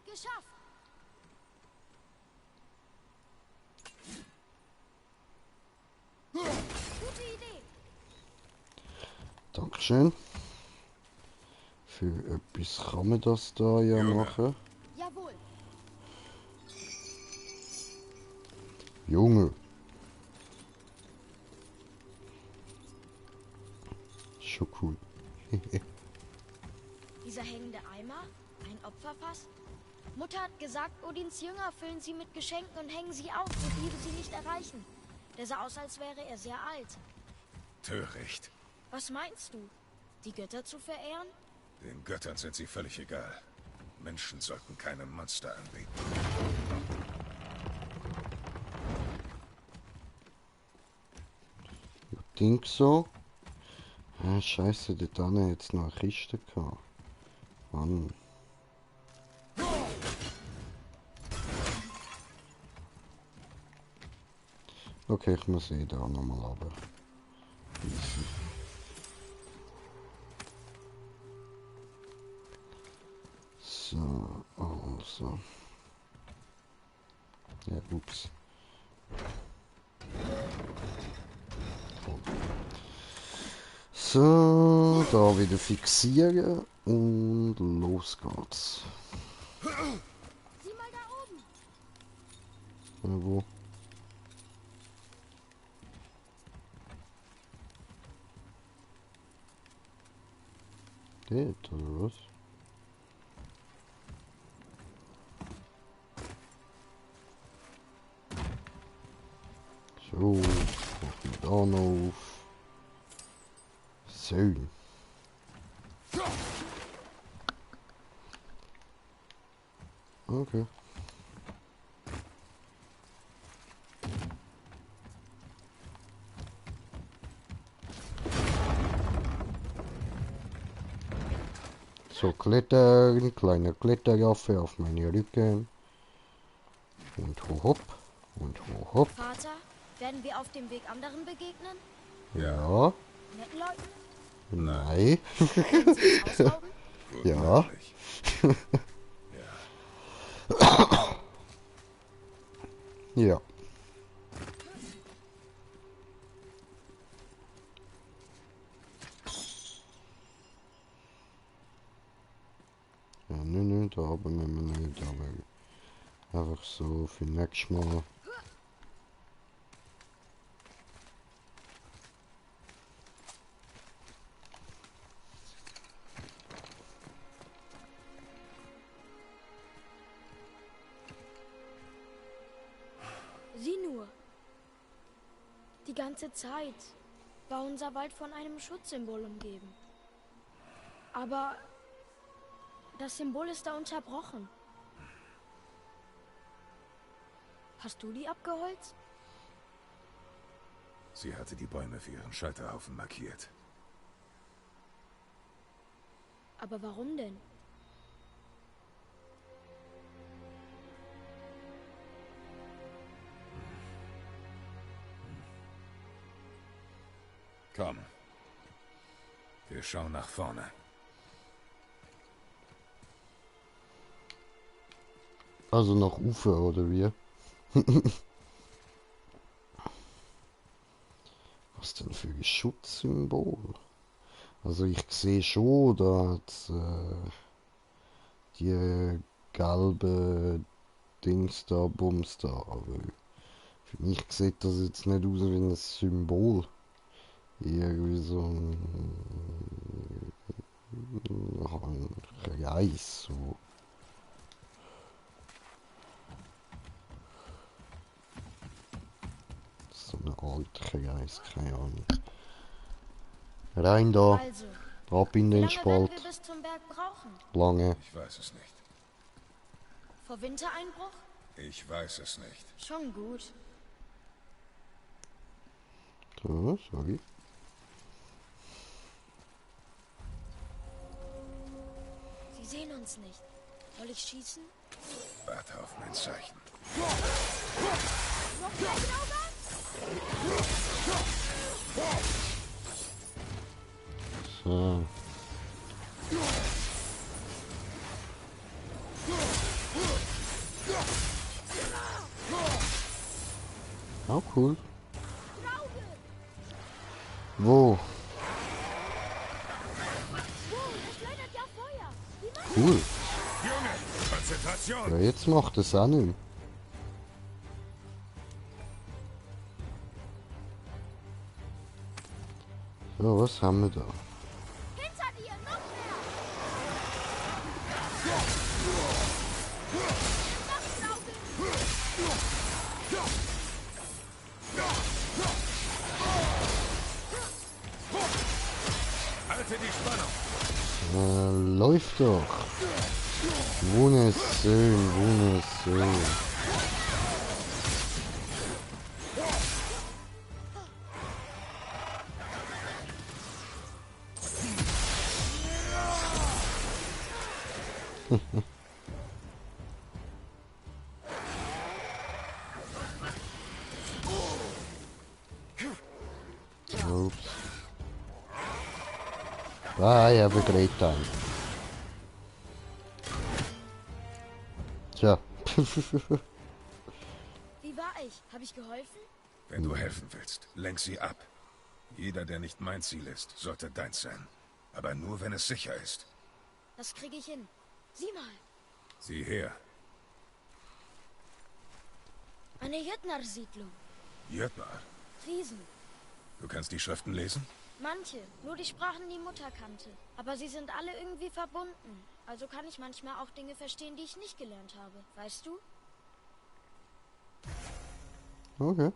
Geschafft! Gute Idee! Dankeschön. Für etwas kann man das da ja Junge. machen. Jawohl! Junge. Schon cool. Dieser hängende Eimer? Ein Opferfass? Mutter hat gesagt, Odins Jünger füllen sie mit Geschenken und hängen sie auf, so Diebe sie nicht erreichen. Der sah aus, als wäre er sehr alt. Töricht. Was meinst du? Die Götter zu verehren? Den Göttern sind sie völlig egal. Menschen sollten keine Monster anbeten. Ding so. Ah, scheiße, dort hinten jetzt noch eine Kiste gehabt. Mann. Okay, ich muss eh da nochmal runter. Easy. So, also. Ja, ups. So, da wieder fixieren und los geht's. Sieh mal da oben! Wo? Dort, oder was? So, machen wir da noch auf. So. Okay. So, klettern, kleiner Kletterjaffe auf meine Rücken. Und hopp, und hopp. Vater, werden wir auf dem Weg anderen begegnen? Ja, Netten Leuten? nein, Werden sie uns ausrauben? Gut Ja. möglich. ja. Ja, nö, da haben wir nicht, aber einfach so für nächstes Mal. Sieh nur. Die ganze Zeit war unser Wald von einem Schutzsymbol umgeben. Aber das Symbol ist da unterbrochen. Hast du die abgeholzt? Sie hatte die Bäume für ihren Scheiterhaufen markiert. Aber warum denn? Komm. Wir schauen nach vorne. Also nach Ufer oder wie? Was denn für ein Schutzsymbol? Also ich sehe schon, da hat die gelbe Dings da, Bums da, aber für mich sieht das jetzt nicht aus wie ein Symbol. Irgendwie so ein Kreis, so. ein alter Kreis, keine Ahnung. Rein da, Also, ab in wie den lange werden Spalt. wir bis zum Berg brauchen? Lange. Ich weiß es nicht. Vor Wintereinbruch? Ich weiß es nicht. Schon gut. So, sorry. Sie sehen uns nicht. Soll ich schießen? Warte auf mein Zeichen. Noch mehr Grauber? So. Oh, cool. Wo? Wow, er schleudert ja Feuer. Wie macht Cool. Junge, Konzentration! Ja, jetzt macht es auch nicht mehr. So, was haben wir da? hinter dir? Noch mehr! Halte die Spannung! Läuft doch. Wunderschön, wunderschön. Ups. Ah, ich habe great time. Tja. Wie war ich? Habe ich geholfen? Wenn du helfen willst, lenk sie ab. Jeder, der nicht mein Ziel ist, sollte deins sein. Aber nur, wenn es sicher ist. Das kriege ich hin. Sieh mal. Sieh her. Eine Jötnar-Siedlung. Jötnar. Riesen. Du kannst die Schriften lesen? Manche. Nur die Sprachen, die Mutter kannte. Aber sie sind alle irgendwie verbunden. Also kann ich manchmal auch Dinge verstehen, die ich nicht gelernt habe. Weißt du? Okay.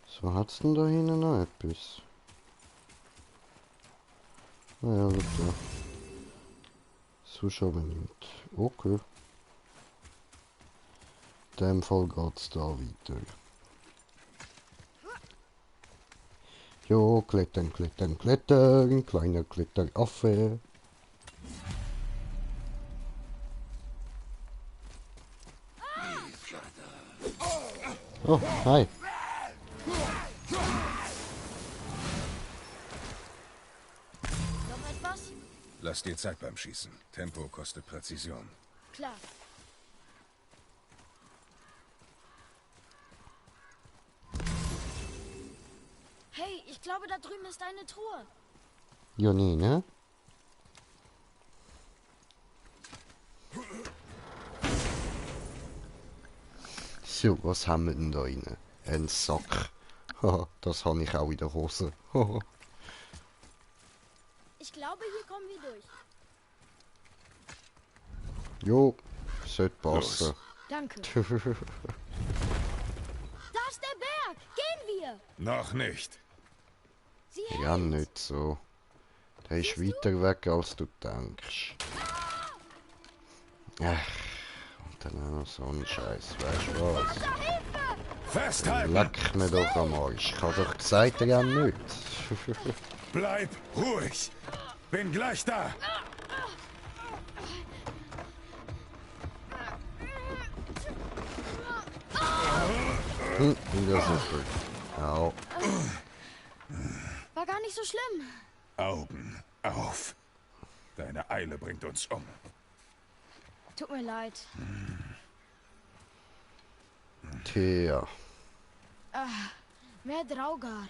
So, hat's denn da hinten noch etwas? Naja, bitte. So aber nicht. Okay. In dem Fall geht's da weiter. Jo, klettern, klettern, klettern. Kleiner Kletteraffe. Oh, hi. Noch etwas? Lass dir Zeit beim Schießen. Tempo kostet Präzision. Klar. Hey, ich glaube, da drüben ist eine Truhe. Ja, nee, ne? So, was haben wir denn da rein? Ein Sack. Haha, das habe ich auch in der Hose. Haha. Ich glaube, hier kommen wir durch. Jo, sollte passen. Danke. Da ist der Berg. Gehen wir. Noch nicht. Sie Ja, hält. nicht so. Der ist weiter weg, als du denkst. Ach, und dann auch noch so ein Scheiß, weißt du was? Festhalten! Leck mir doch am Arsch. Ich hab doch gesagt, ja nicht. Bleib ruhig! Bin gleich da! Das ist gut. Au. War gar nicht so schlimm. Augen auf! Deine Eile bringt uns um. Tut mir leid. Tja. Mehr Draugar.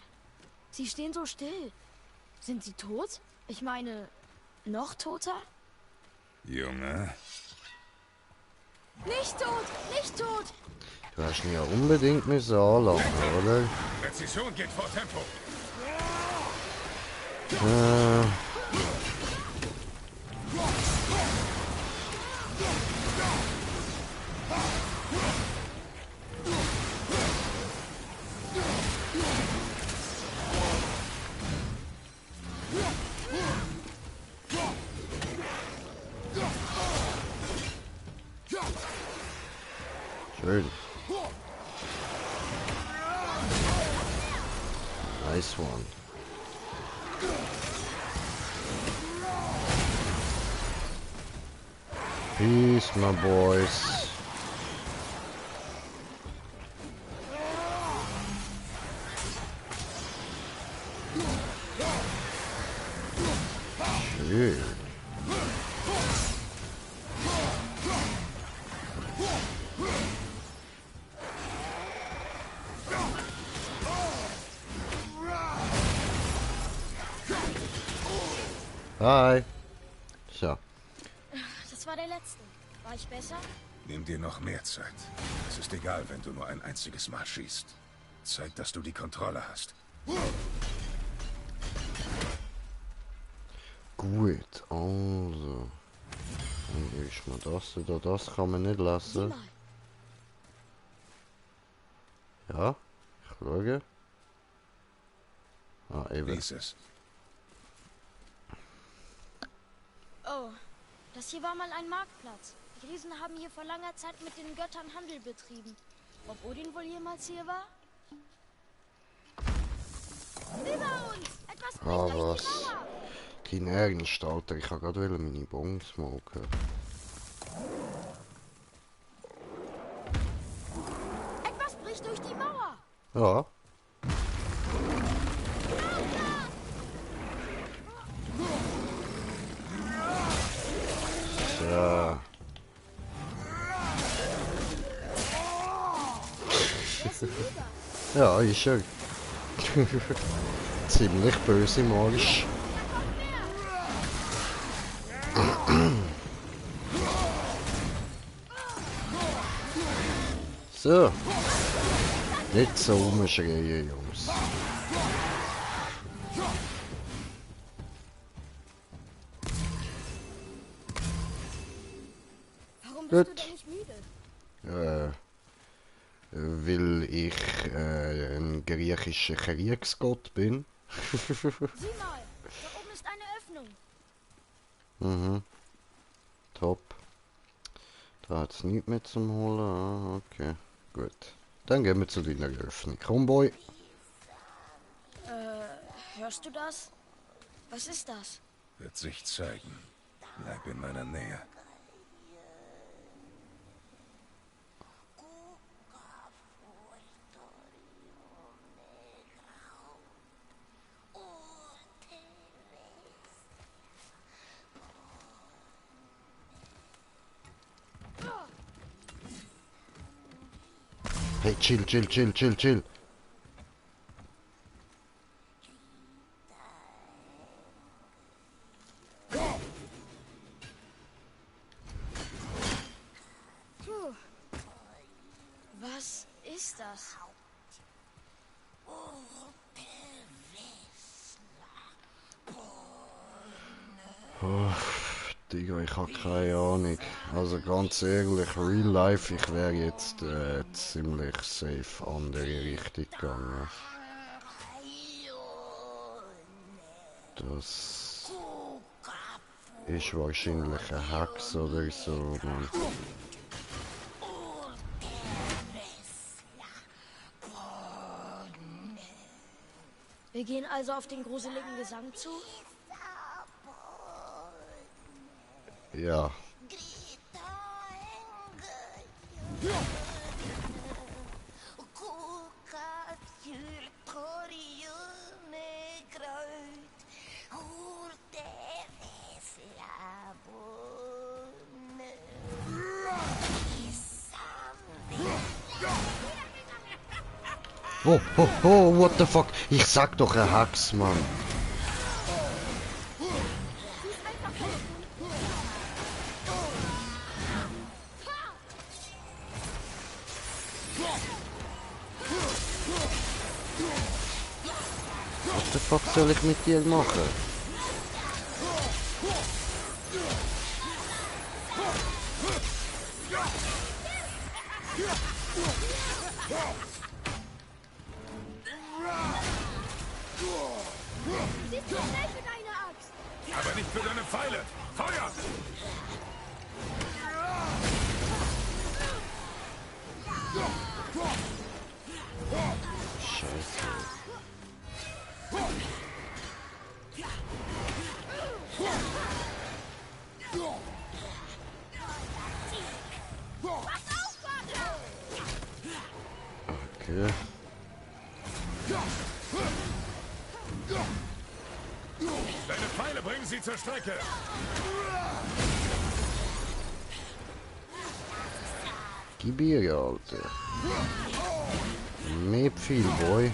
Sie stehen so still. Sind sie tot? Ich meine, noch toter? Junge, Nicht tot! Nicht tot! Du hast ihn ja unbedingt müssen anlassen, oder? Präzision geht vor Tempo. Schön. Nice one. Peace, my boys. Schön. Hi. So. Das war der letzte. War ich besser? Nimm dir noch mehr Zeit. Es ist egal, wenn du nur ein einziges Mal schießt. Zeig, dass du die Kontrolle hast. Gut, also. Dann ist mal das oder das kann man nicht Sieh lassen. mal. Ja, ich schaue. Ah, eben. Lies es. Oh, das hier war mal ein Marktplatz. Die Riesen haben hier vor langer Zeit mit den Göttern Handel betrieben. Ob Odin wohl jemals hier war? Über uns! Etwas bricht Ah, durch was? die Mauer! Kein Ernst, Alter. Ich kann gerade meine Bon smoken. Etwas bricht durch die Mauer! Ja. So. Ja, ist er. Ziemlich böse im Arsch. So. Nicht so rumschreien, Jungs. Warum Gut. bist du denn nicht müde? Weil ich ein griechischer Kriegsgott bin. Sieh mal, da oben ist eine Öffnung. Mhm. Top. Da hat's nichts mehr zum Holen. Ah, okay. Gut. Dann gehen wir zu deiner Öffnung. Komm, Boy. Hörst du das? Was ist das? Wird sich zeigen. Bleib in meiner Nähe. Hey, chill, chill, chill, chill, chill. Puh. Was ist das? Digga, ich hab keine Ahnung. Also ganz ehrlich, real life, ich wäre jetzt ziemlich safe andere Richtung gegangen. Das ist wahrscheinlich ein Hex oder so, Mann. Wir gehen also auf den gruseligen Gesang zu? Ja. Oh, oh, oh, what the fuck? Ich sag doch ein Hex, Mann. What the fuck soll ich mit dir machen? Sie ist zu schnell für deine Axt! Aber nicht für deine Pfeile! Feuer! Scheiße. Okay. Deine Pfeile bringen sie zur Strecke. Gib ihr, Alter. Nicht viel, Boy.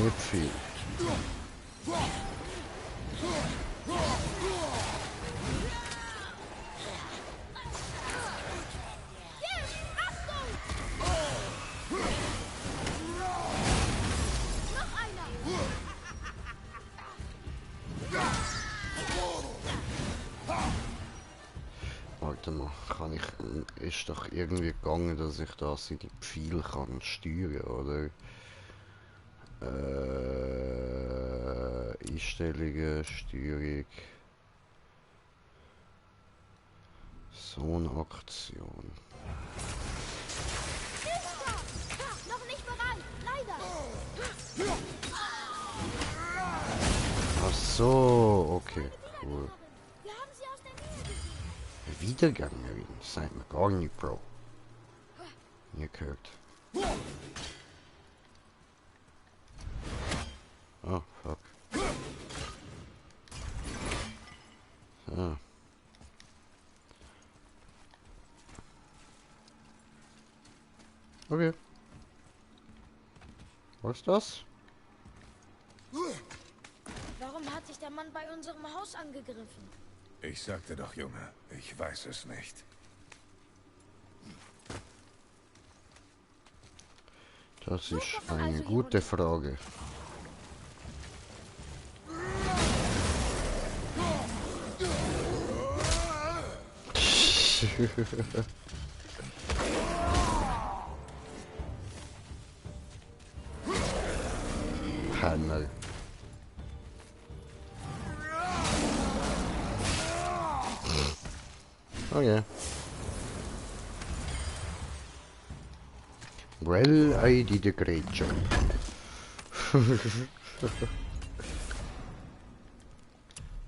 Nicht viel. Warte mal, kann ich... Ist doch irgendwie gegangen, dass ich das in die Pfeile kann steuern, oder? Einstellungen, Steuerung... So eine Aktion. Noch nicht bereit, leider. Ach so, okay, cool. Wir haben sie aus der Nähe gesehen. Wiedergängerin, sagt mir gar nicht, Bro. Ihr gehört. Oh, fuck. So. Okay. Was ist das? Warum hat sich der Mann bei unserem Haus angegriffen? Ich sagte doch, Junge, ich weiß es nicht. Das ist eine gute Frage. Hammer. Oh yeah. Well, I did a great job.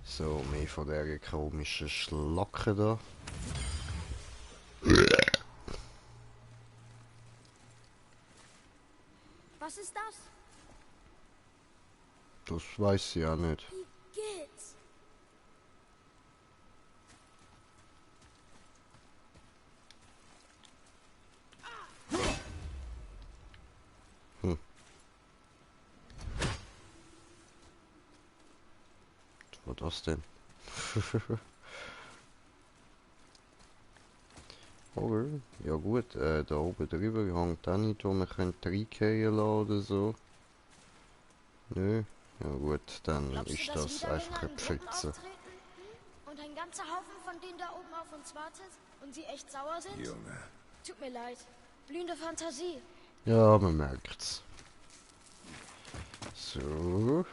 So, mehr von dieser komischen Schlacke da. Was ist das? Das weiß ich auch nicht. Wie geht's? Was war das denn? Oder? Ja gut, da oben drüber hängt auch nicht, wo man könnte reingehen lassen oder so. Nö. Ja gut, dann Glaubst du, ist dass das Widergänger einfach eine in Gruppen Pfütze. auftreten? Und ein ganzer Haufen von denen da oben auf uns wartet? Und sie echt sauer sind? Junge. Tut mir leid. Blühende Fantasie. Ja, man merkt's. So.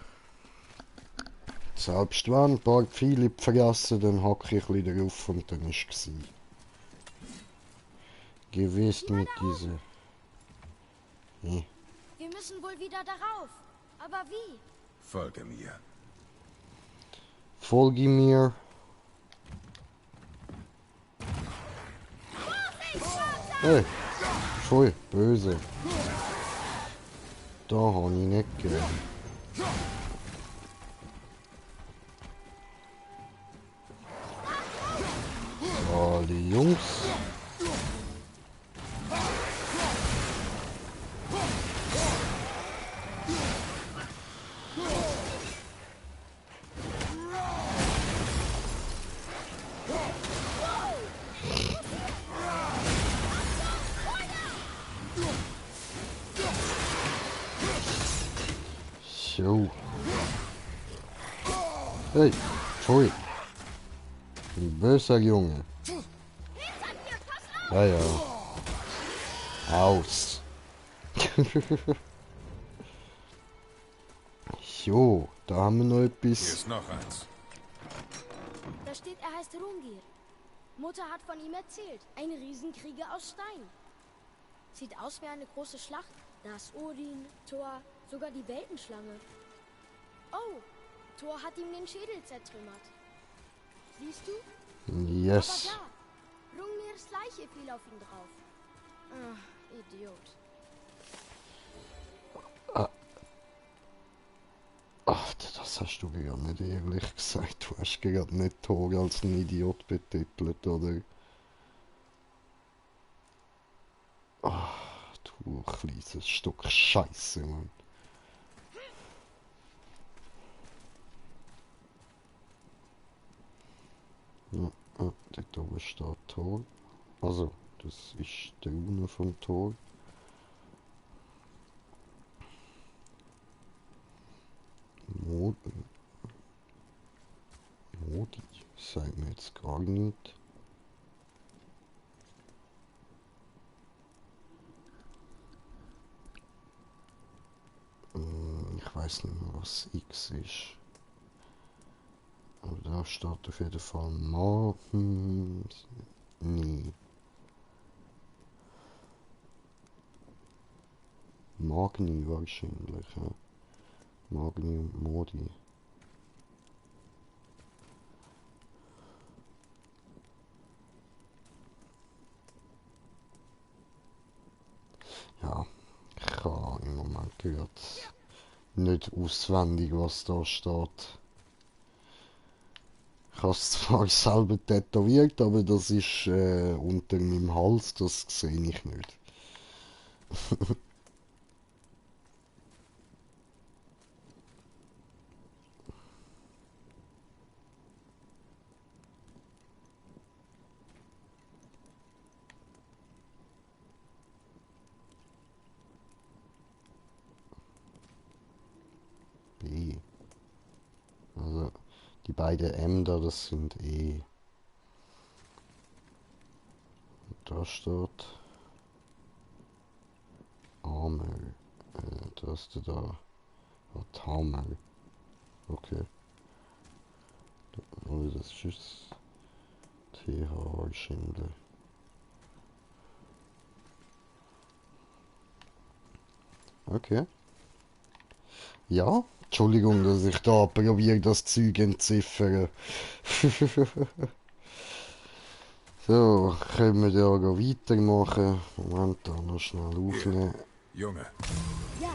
Selbst wenn ein paar viele vergessen, dann hacke ich wieder drauf und dann ist es. Gewiss mit dieser. Hm. Wir müssen wohl wieder darauf. Aber wie? Folge mir. Folge mir. Hey, voll böse. Da habe ich nicht gern. Alle Jungs. So. Hey, pfui. Ein böser Junge. Ja, ja. Aus. So, da haben wir noch Hier etwas. ist noch eins. Da steht, er heißt Rungir. Mutter hat von ihm erzählt. Ein Riesenkrieger aus Stein. Sieht aus wie eine große Schlacht. Da ist Odin, Thor, sogar die Weltenschlange. Oh, Thor hat ihm den Schädel zertrümmert. Siehst du? Yes. Aber da, Hrungners Leiche fiel auf ihn drauf. Ah, Idiot. Ach, das hast du gerade nicht ehrlich gesagt. Du hast gerade nicht Thor als ein Idiot betitelt, oder? Ach, du kleines Stück Scheiße, Mann. Ja, dort oben steht Thor. Also, das ist der Rune vom Thor. Modi, sagt mir jetzt gar nicht. Ich weiß nicht mehr, was X ist. Aber da steht auf jeden Fall nee. Magni wahrscheinlich, ja. Magni und Modi. Ja, ich kann im Moment gerade nicht auswendig, was da steht. Ich habe es zwar selber tätowiert, aber das ist unter meinem Hals, das sehe ich nicht. B. Also die beiden M da, das sind E. Und da steht Hammer. Das da hat Hammer. Okay. Oder das ist TH wahrscheinlich. Okay. Ja, Entschuldigung, dass ich da probiere, das Zeug entziffern. So, können wir da weitermachen. Moment, da noch schnell aufnehmen. Junge, Ja,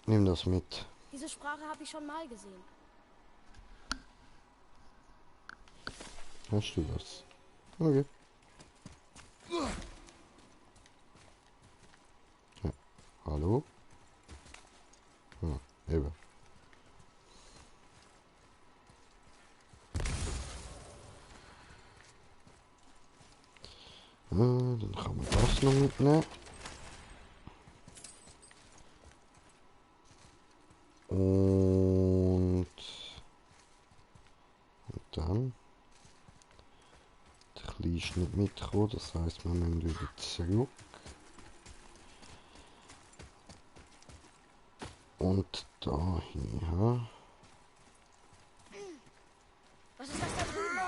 Nimm das mit. diese Sprache habe ich schon mal gesehen. Hast du das? Okay. Ja. Hallo? Eben. Dann kann man das noch mitnehmen. Und dann. Der Kleine ist nicht mitgekommen, das heisst, wir müssen wieder zurück. Und dahin, ja. Was ist das da drüben?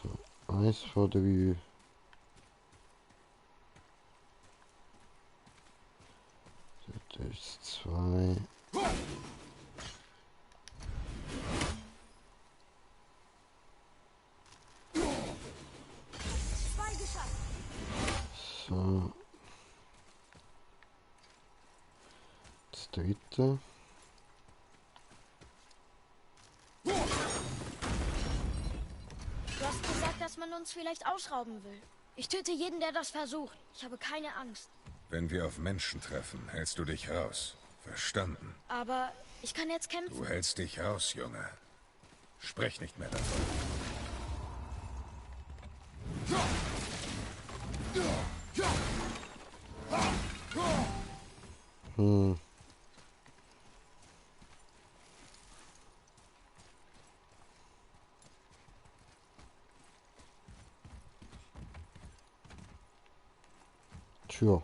So, 1 von 3. Das ist 2. Zwei geschafft. So. Das dritte. Du hast gesagt, dass man uns vielleicht ausrauben will. Ich töte jeden, der das versucht. Ich habe keine Angst. wenn wir auf Menschen treffen, hältst du dich raus. Verstanden? Aber ich kann jetzt kämpfen. Du hältst dich raus, Junge. Sprech nicht mehr davon. Tja.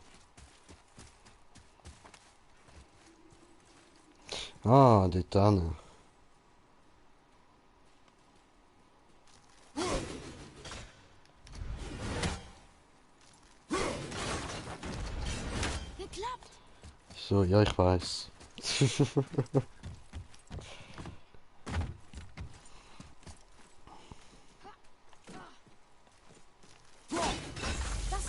Ah, dort hinten. So, ja, ich weiß. Das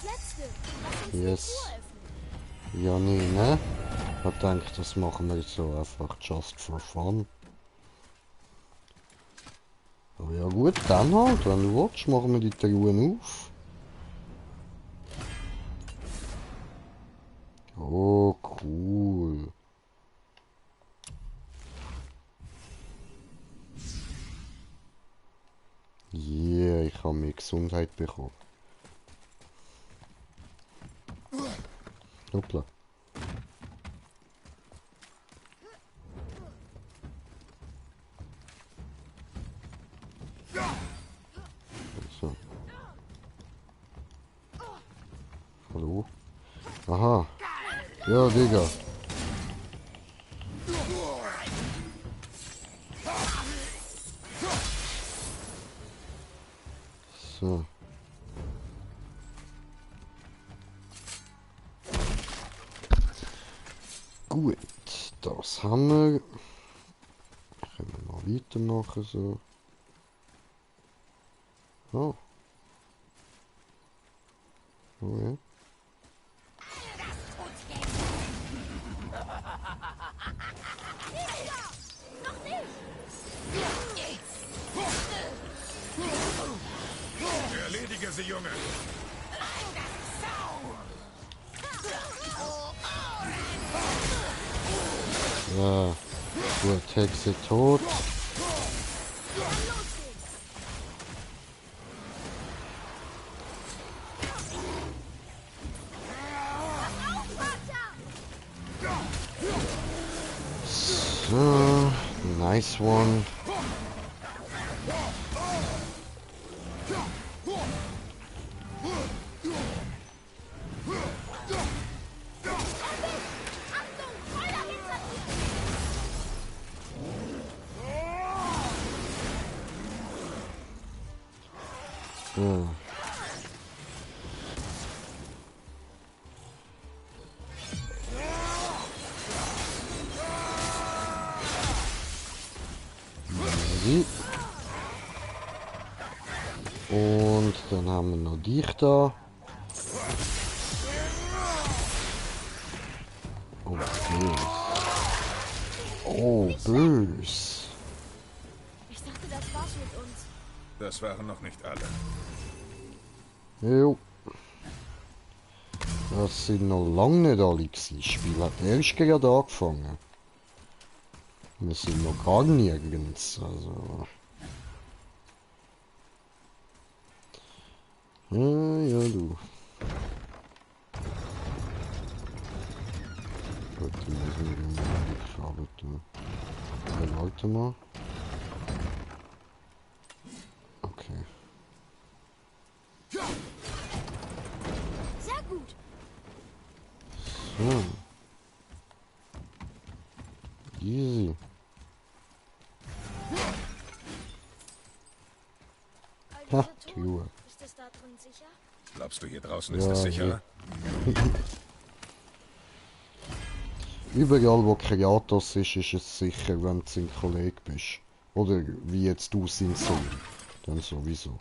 letzte. Lass uns Yes. die Truhe öffnen. Ja, nee, ne? Ich denke, das machen wir jetzt so einfach just for fun. Aber ja gut, dann halt, wenn du willst, machen wir die Truhen auf. Oh, cool. Yeah, ich habe mehr Gesundheit bekommen. Hoppla. So. Hallo? Aha. Ja, Digga. So. Gut, das haben wir. Können wir mal weitermachen so. Oh. Oh ja. Erledige sie, Junge! Ja. Gut, Hexe tot. So, nice one. So. Und dann haben wir noch dich da. Oh, bös. Oh, bös. Ich dachte, das war's mit uns. Das waren noch nicht alle. Jo. Das sind noch lange nicht alle gewesen. Das Spiel hat erst gerade angefangen. Wir sind noch gar nirgends. Also. Ja, ja, du. Gut, dann müssen wir den Weg arbeiten. Ja, warte mal. Okay. Sehr gut. So. Easy. All Ha, diese Truhen. Truhe. Ist es da drin sicher? Glaubst du, hier draußen Ja, ist es sicherer? Überall wo Kratos ist es sicher, wenn du sein Kollege bist. Oder wie jetzt du sein Sohn. Dann sowieso.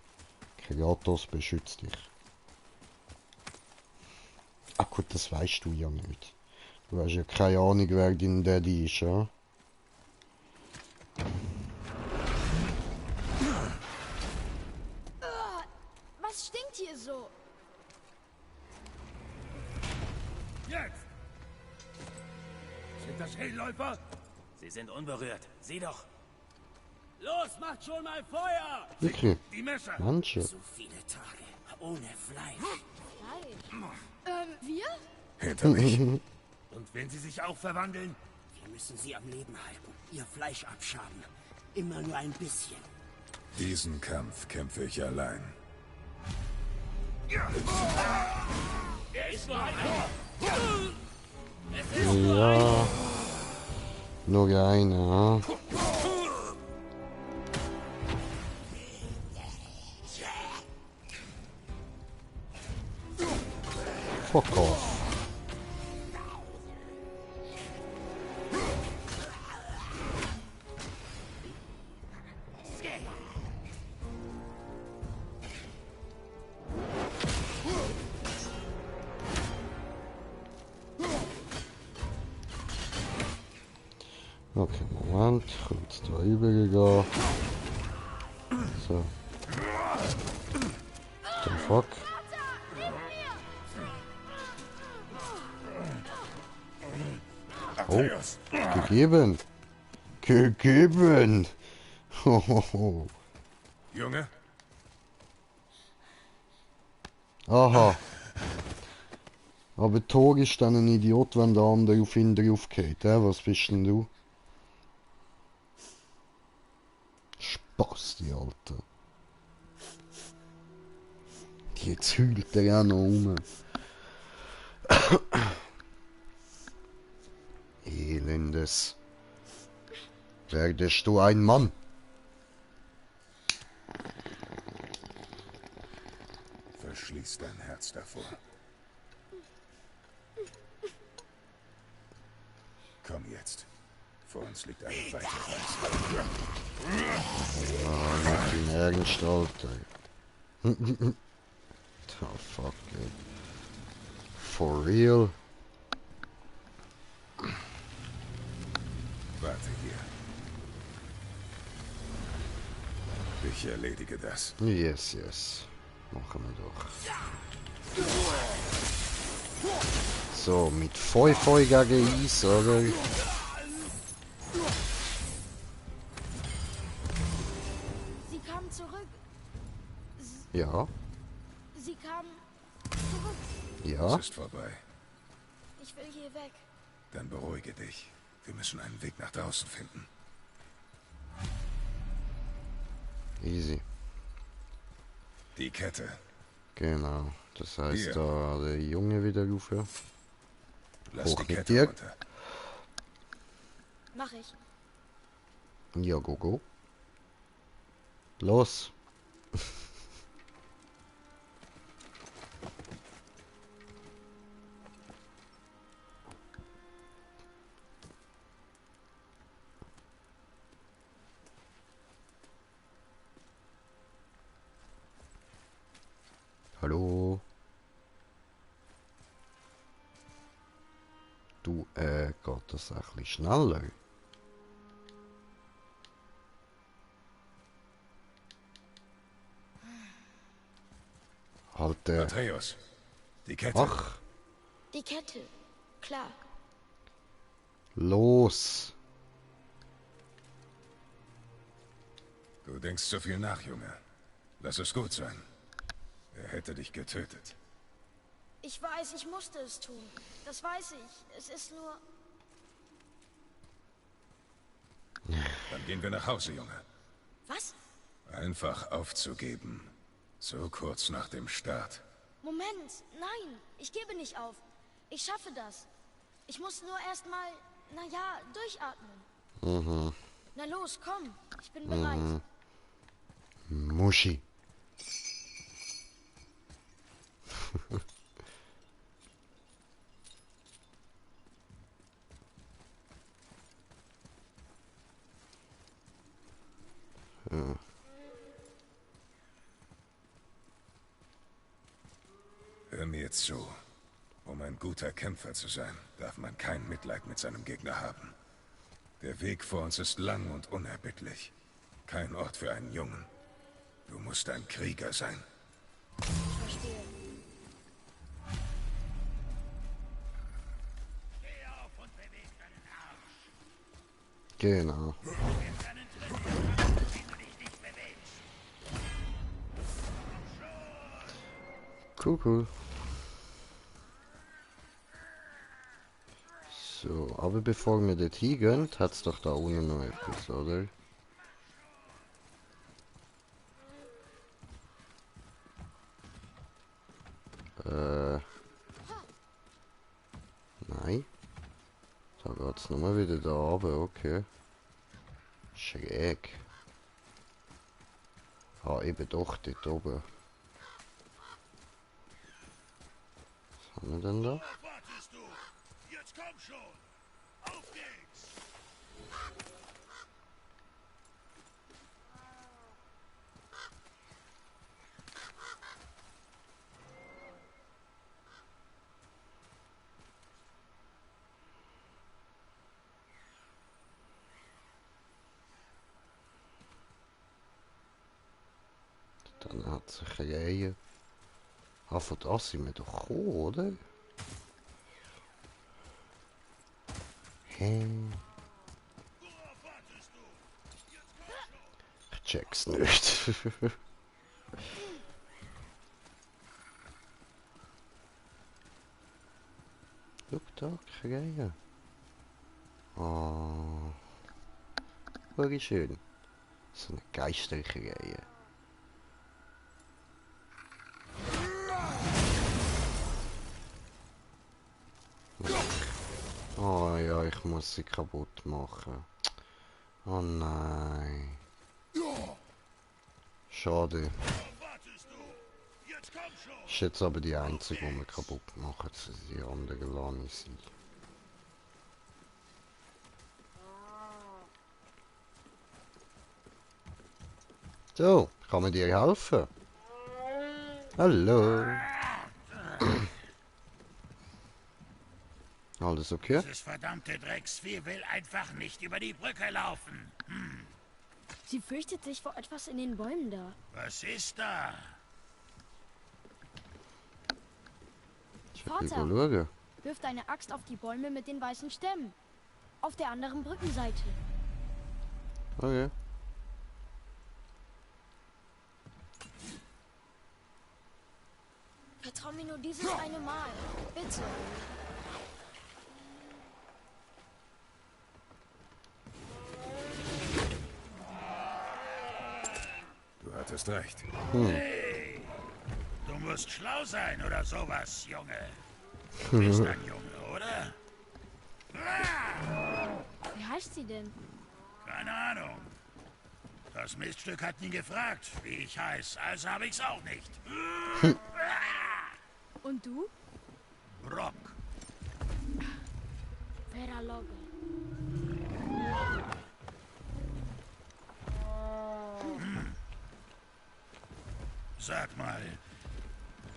Kratos beschützt dich. Ah gut, das weißt du ja nicht. Du hast ja keine Ahnung, wer dein Daddy ist, ja? Was stinkt hier so? Jetzt! Sind das Hellläufer? Sie sind unberührt. Sieh doch. Los, macht schon mal Feuer! Wirklich? Die Messer! Manche. So viele Tage ohne Fleisch. Fleisch. Wir? Hinter mich. Und wenn sie sich auch verwandeln? Wir müssen sie am Leben halten. Ihr Fleisch abschaben. Immer nur ein bisschen. Diesen Kampf kämpfe ich allein. Er ist nur ein... Ja. Nur einer, ja? Fuck off. Okay, Moment. Kurz da rübergehen. So. The fuck? Oh, Atreus! gegeben. Gegeben. Hohoho. Junge, Aha. Aber Thor ist dann ein Idiot, wenn der andere auf ihn draufgeht. Was bist denn du? Spaß, die Alte. Jetzt heult er ja noch rum. Elendes. Werdest du ein Mann? verschließ dein Herz davor. Komm jetzt. Vor uns liegt eine weite Reise. Ah, mach ihn ernst, Alter. The fuck, ey. For real? Warte hier. Ich erledige das. Yes, yes. Machen wir doch. So, mit Feu gegen Eis, oder? Sie kamen zurück. Ja, Sie kamen zurück. ja. Es ist vorbei. Ich will hier weg. Dann beruhige dich. Wir müssen einen Weg nach draußen finden. Easy. Die Kette. Genau. Das heißt, Hier. da der Junge wieder rufen. Lass Hoch die mit Kette dir. runter. Mach ich. Ja, go. Los. Hallo. Du, geht das ein bisschen schneller? Halt, Atreus. Die Kette. ach, Die Kette. Klar. los. Du denkst zu viel nach, Junge. Lass es gut sein. Er hätte dich getötet. Ich weiß, ich musste es tun. Das weiß ich. Es ist nur... Dann gehen wir nach Hause, Junge. Was? Einfach aufzugeben. So kurz nach dem Start. Moment. Nein. Ich gebe nicht auf. Ich schaffe das. Ich muss nur erstmal, naja, durchatmen. Na los, komm. Ich bin bereit. Muschi. Hör mir zu. Um ein guter Kämpfer zu sein, darf man kein Mitleid mit seinem Gegner haben. Der Weg vor uns ist lang und unerbittlich. Kein Ort für einen Jungen. Du musst ein Krieger sein. Ich verstehe. Genau. Cool. So, aber bevor wir dort hingehen, hat es doch da unten noch etwas, oder? Nein. Da geht's nochmal wieder da runter, okay. Schräg. Ah, eben doch, dort oben. Was haben wir denn da? Wartest du? Jetzt komm schon! Auf geht's! Dann hat sich Reihe. Ah, von das sind wir doch gekommen, oder? Hä? Ich check's nicht. Schau da, Reihe. Ah, wie schön. So eine geistreiche Reihe. Oh ja, ich muss sie kaputt machen. Oh nein. Schade. Ist jetzt aber die einzige, die wir kaputt machen. Die anderen lasse ich sein. So, kann man dir helfen? Hallo. Alles okay? Dieses verdammte Drecksvieh will einfach nicht über die Brücke laufen. Sie fürchtet sich vor etwas in den Bäumen da. Was ist da? Ich will Vater. schauen. Wirf deine Axt auf die Bäume mit den weißen Stämmen. Auf der anderen Brückenseite. Okay. Vertrau mir nur dieses eine Mal. Bitte. Du hattest recht. Hey, du musst schlau sein oder sowas, Junge. Du bist ein Junge, oder? Wie heißt sie denn? Keine Ahnung. Das Miststück hat nie gefragt, wie ich heiß, also habe ich's auch nicht. Und du? Rock. Vera Logge. Sag mal,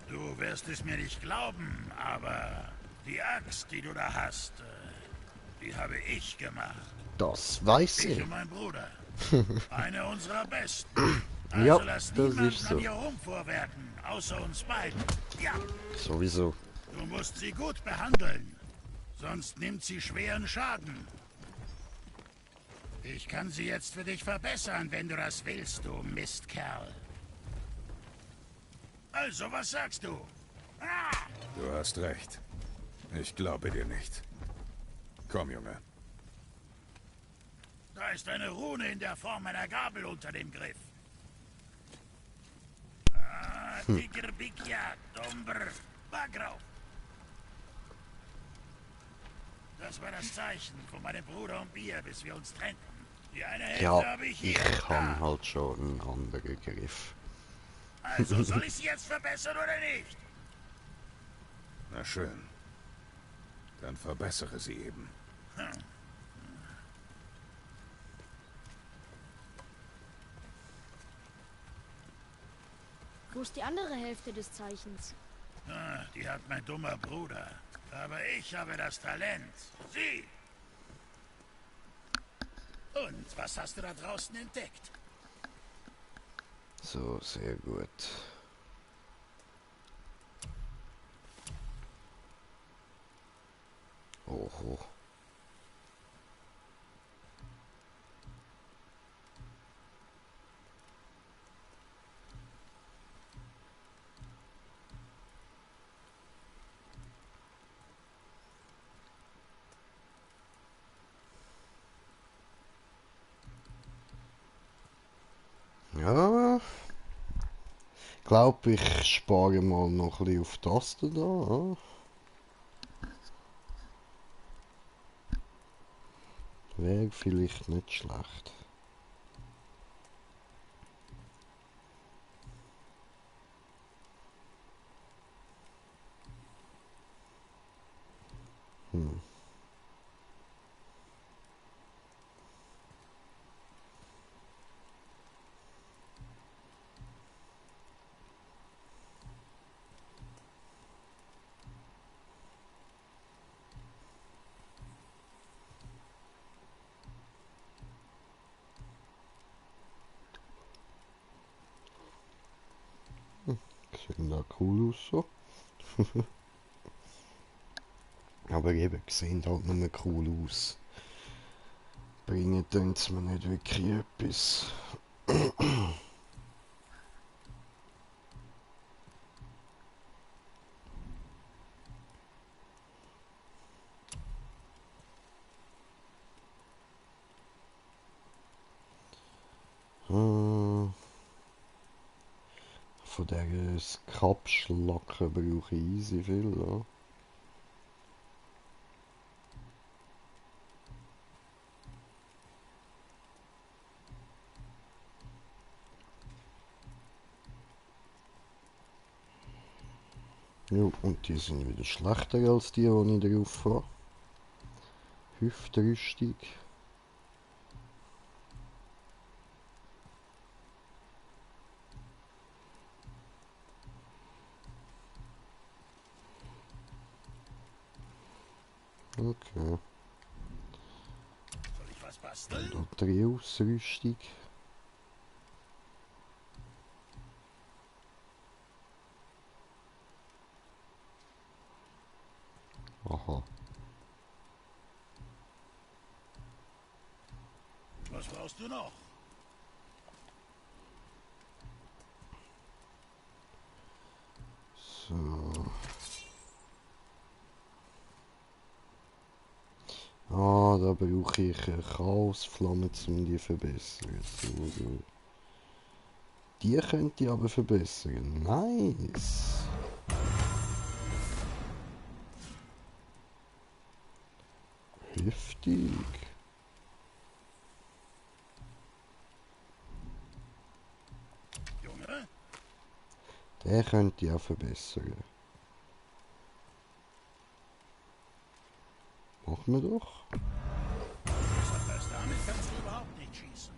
du wirst es mir nicht glauben, aber die Axt, die du da hast, die habe ich gemacht. Das weiß Ich ich. und mein Bruder. Eine unserer besten. Also Ja, lass das niemanden ist so. an ihr rumvorwerken, außer uns beiden. Ja, Sowieso. du musst sie gut behandeln. Sonst nimmt sie schweren Schaden. Ich kann sie jetzt für dich verbessern, wenn du das willst, du Mistkerl. Also, was sagst du? Du hast recht. Ich glaube dir nicht. Komm, Junge. Da ist eine Rune in der Form einer Gabel unter dem Griff. Tigr Bikya, Dombr, Bagrau. Das war das Zeichen von meinem Bruder und mir, bis wir uns trennten. Die eine Hälfte Ja, habe ich hier. ich kann halt schon einen anderen Griff. Also, soll ich sie jetzt verbessern oder nicht? Na schön. Dann verbessere sie eben. Wo ist die andere Hälfte des Zeichens? Die hat mein dummer Bruder. Aber ich habe das Talent. Sie! Und was hast du da draußen entdeckt? So, sehr gut. Oho. Ja, glaube ich spare mal noch ein bisschen auf Tasten da. Ja. Wäre vielleicht nicht schlecht. Sehen da cool aus so. Aber eben, sehen halt nur cool aus. Bringen tun's mir nicht wirklich etwas. Von dieser Kapschlacke brauche ich easy viel, ja. Jo, und die sind wieder schlechter als die ich drauf habe. Hüftrüstung. Okay. Soll ich was basteln? Batterieausrüstung. Aha. Was brauchst du noch? So. Ah, da brauche ich eine Chaosflamme, um die zu verbessern. So. Die könnte ich aber verbessern. Nice. Heftig. Junge? Den könnte ich auch verbessern. Machen wir doch. Das heißt, damit kannst du überhaupt nicht schießen.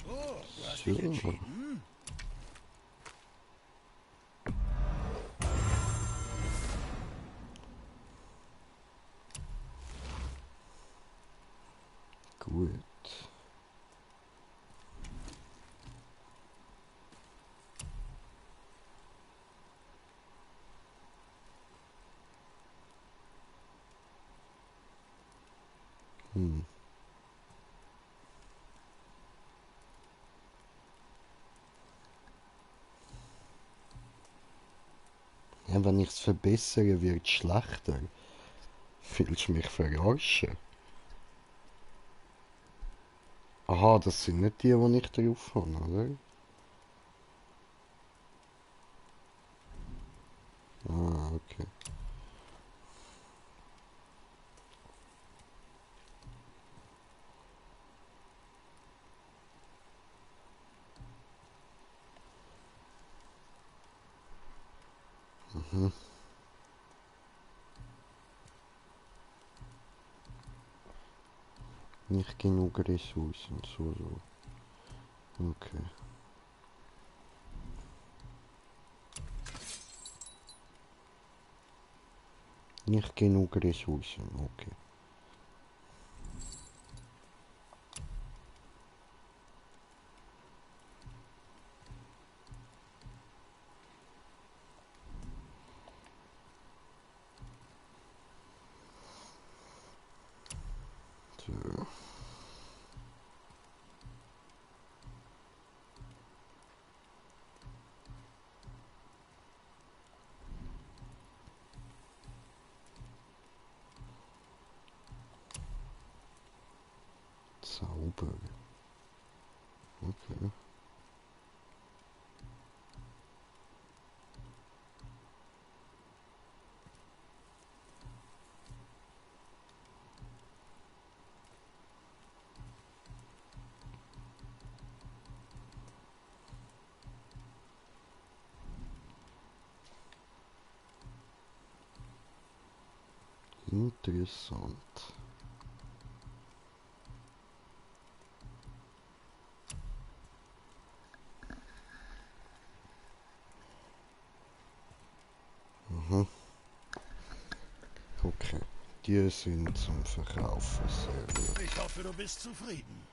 Oh, du hast dich entschieden? Gut. Ja, wenn ich es verbessere, wird es schlechter. Willst du mich verarschen? Aha, das sind nicht die ich drauf habe, oder? Ah, okay. Nicht genug Ressourcen, so. Okay. Nicht genug Ressourcen, okay. So. Zauber. Okay. Interessant. Okay. Die sind zum Verkaufen, sehr gut. Ich hoffe, du bist zufrieden.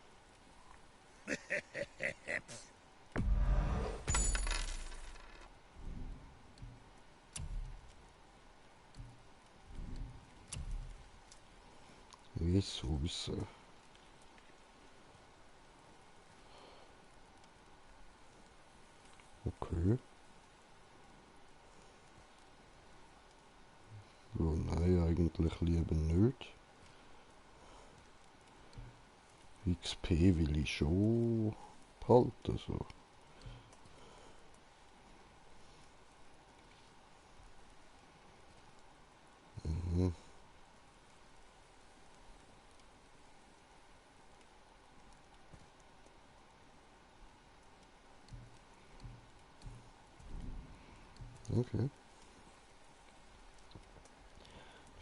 wissen. Okay. Ja, nein, eigentlich lieber nicht. XP will ich schon behalten, so. Mhm. Okay.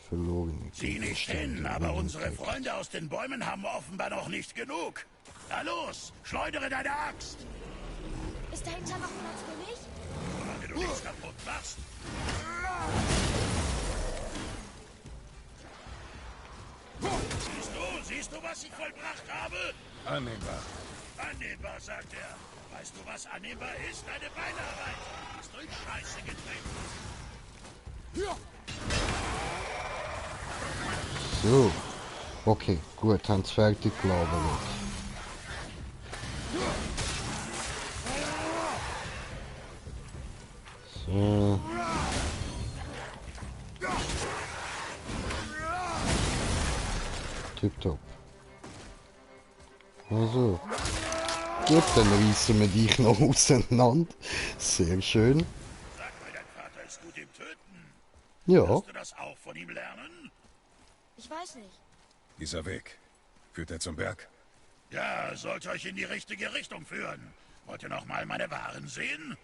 Verlorene Sieh nicht hin, aber unsere Freunde aus den Bäumen haben offenbar noch nicht genug. Na los, schleudere deine Axt, Ist dahinter noch Platz für mich? solange du nichts kaputt machst. Siehst du, was ich vollbracht habe? Annehmbar. Annehmbar, sagt er. Weißt du, was annehmbar ist? Eine Beinarbeit. Ist durch Scheiße getreten. So. Okay, gut, haben es fertig gelabert. So. Tipptopp. Also. Gut, dann reißen wir dich noch auseinander. Sehr schön. Sag mal, dein Vater ist gut im Töten. Ja. Kannst du das auch von ihm lernen? Ich weiß nicht. Dieser Weg. Führt er zum Berg? Ja, sollte euch in die richtige Richtung führen. Wollt ihr noch mal meine Waren sehen?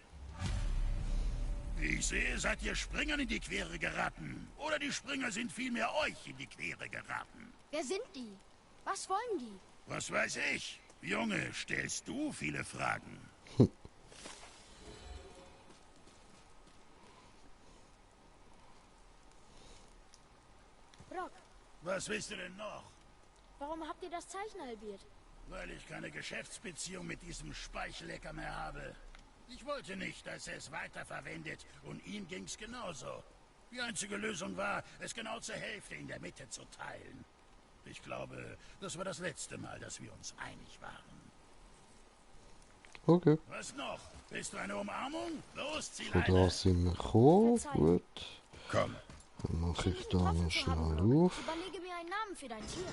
Wie ich sehe, seid ihr Springern in die Quere geraten. Oder die Springer sind vielmehr euch in die Quere geraten. Wer sind die? Was wollen die? Was weiß ich? Junge, stellst du viele Fragen? Brock, Was willst du denn noch? warum habt ihr das Zeichen halbiert? Weil ich keine Geschäftsbeziehung mit diesem Speichlecker mehr habe. Ich wollte nicht, dass er es weiterverwendet und ihm ging's genauso. Die einzige Lösung war, es genau zur Hälfte in der Mitte zu teilen. Ich glaube, das war das letzte Mal, dass wir uns einig waren. Okay. Was noch? Willst du eine Umarmung? Los, zieh Von da eine. sind wir gekommen. Gut. Komm. Dann mache ich da Getroffen noch zu haben, schnell Brock. auf. Überlege mir einen Namen für dein Tier.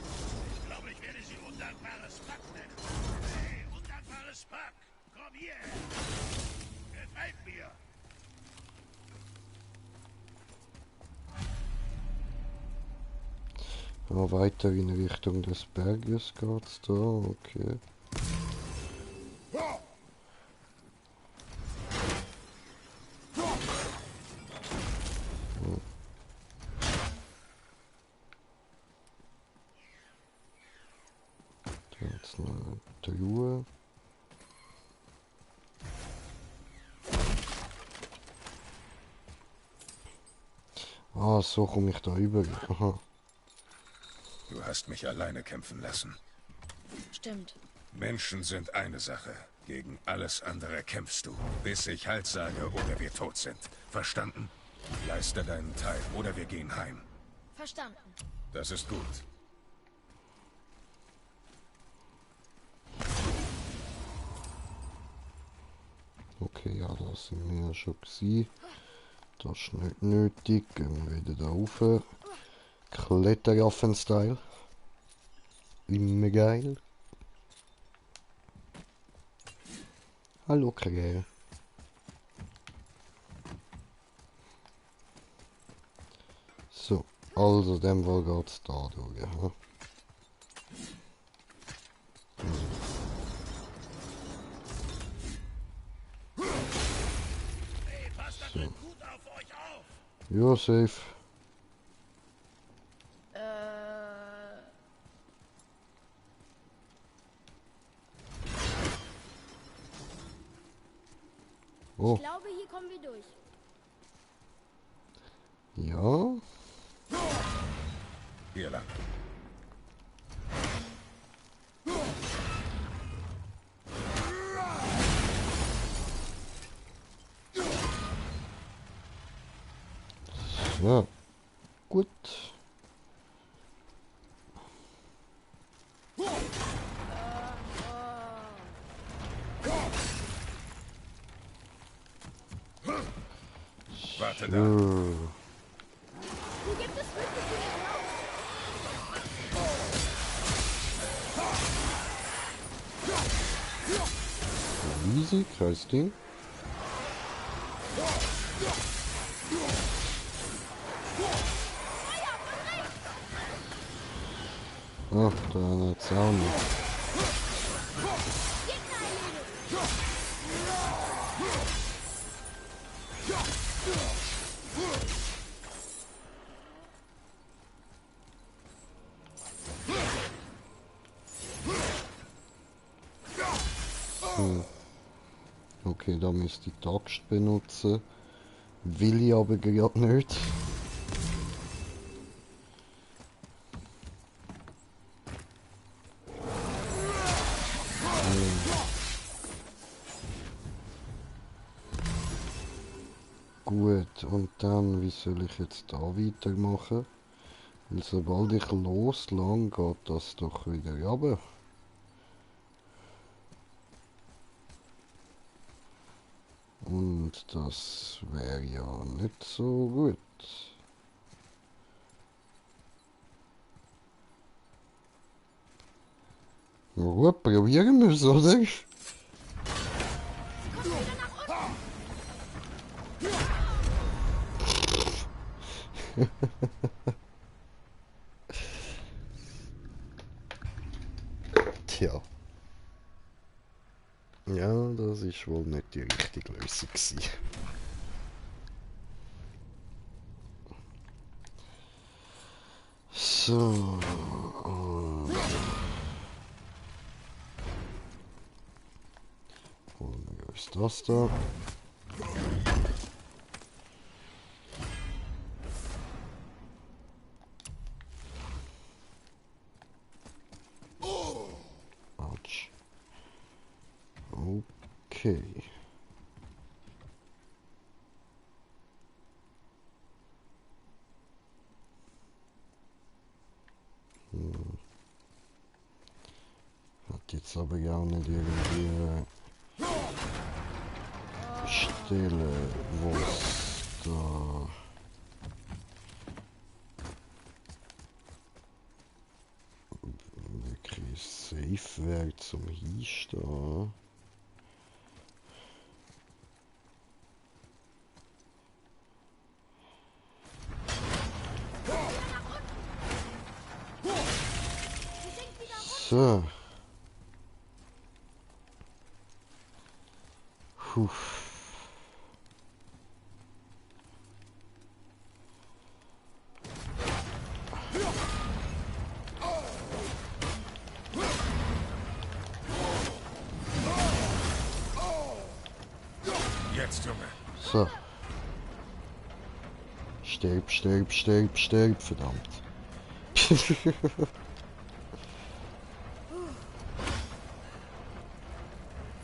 Ich glaube, ich werde sie undankbares Pack nennen. Hey, undankbares Pack, komm hier. Gefällt mir. Ja, weiter in Richtung des Berges geht's da. Okay. Da jetzt noch eine Truhe. Ah, so komme ich da über. Aha. Du hast mich alleine kämpfen lassen. Stimmt. Menschen sind eine Sache. Gegen alles andere kämpfst du, bis ich Halt sage oder wir tot sind. Verstanden? Leiste deinen Teil oder wir gehen heim. Verstanden. Das ist gut. Okay, ja, da sind wir ja schon gewesen. Das ist nicht nötig. Gehen wir wieder da rauf. Kletterwaffen-Style. Immer geil. Hallo, Krähe. So, also dem Fall geht's da durch. Ja. Hey, passt da drin gut auf euch auf. Ja, safe. Oh, Ich glaube, hier kommen wir durch. ja. Hier lang. Ja. Gut. Warte da. Hier gibt es wirklich Easy, kein Ding. Ach, da hat's auch nicht. Okay, da müsste ich die Axt benutzen. Will ich aber gerade nicht. Gut, und dann, wie soll ich jetzt da weitermachen? Weil sobald ich loslang, geht das doch wieder runter. Und das wäre ja nicht so gut. Na gut, probieren wir es, oder? Tja. Ja, das ist wohl nicht die richtige Lösung gewesen. So. Holen wir uns das da. Autsch. Okay. Hat jetzt aber ja auch nicht irgendwie Stelle, wo es da wirklich safe wäre zum Hinstehen. So. Puh. Jetzt, Junge. So. Stirb, stirb, stirb, stirb, verdammt.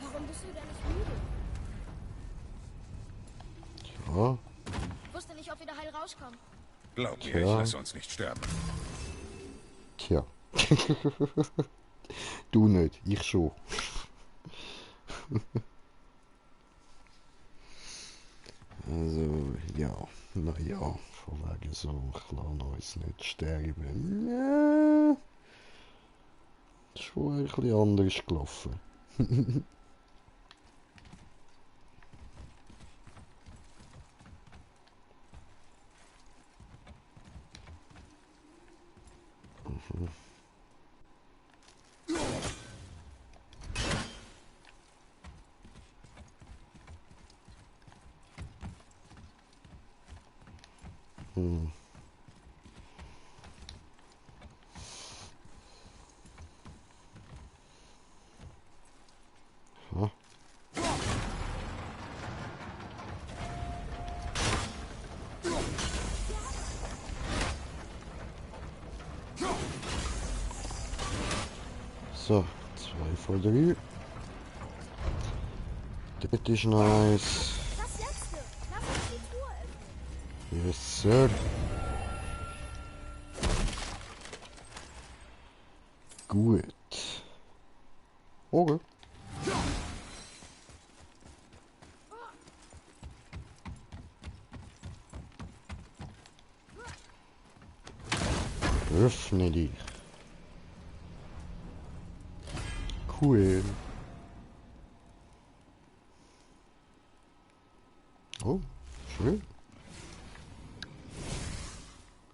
Warum bist du denn nicht müde? Ja, Ich wusste nicht, ob wir da heil rauskommen. Glaub mir, Tja. ich lasse uns nicht sterben. tja. Du nicht, ich schon. Also, ja, naja, von wegen so, ich lasse uns nicht sterben. Ja, ist wohl ein bisschen anders gelaufen. Hm. Ja. So, 2 von 3. Das ist nice. Das letzte. Lass uns die Truhe öffnen. Yes, sir. Gut. Okay. Öffne dich. Cool. Oh, schön.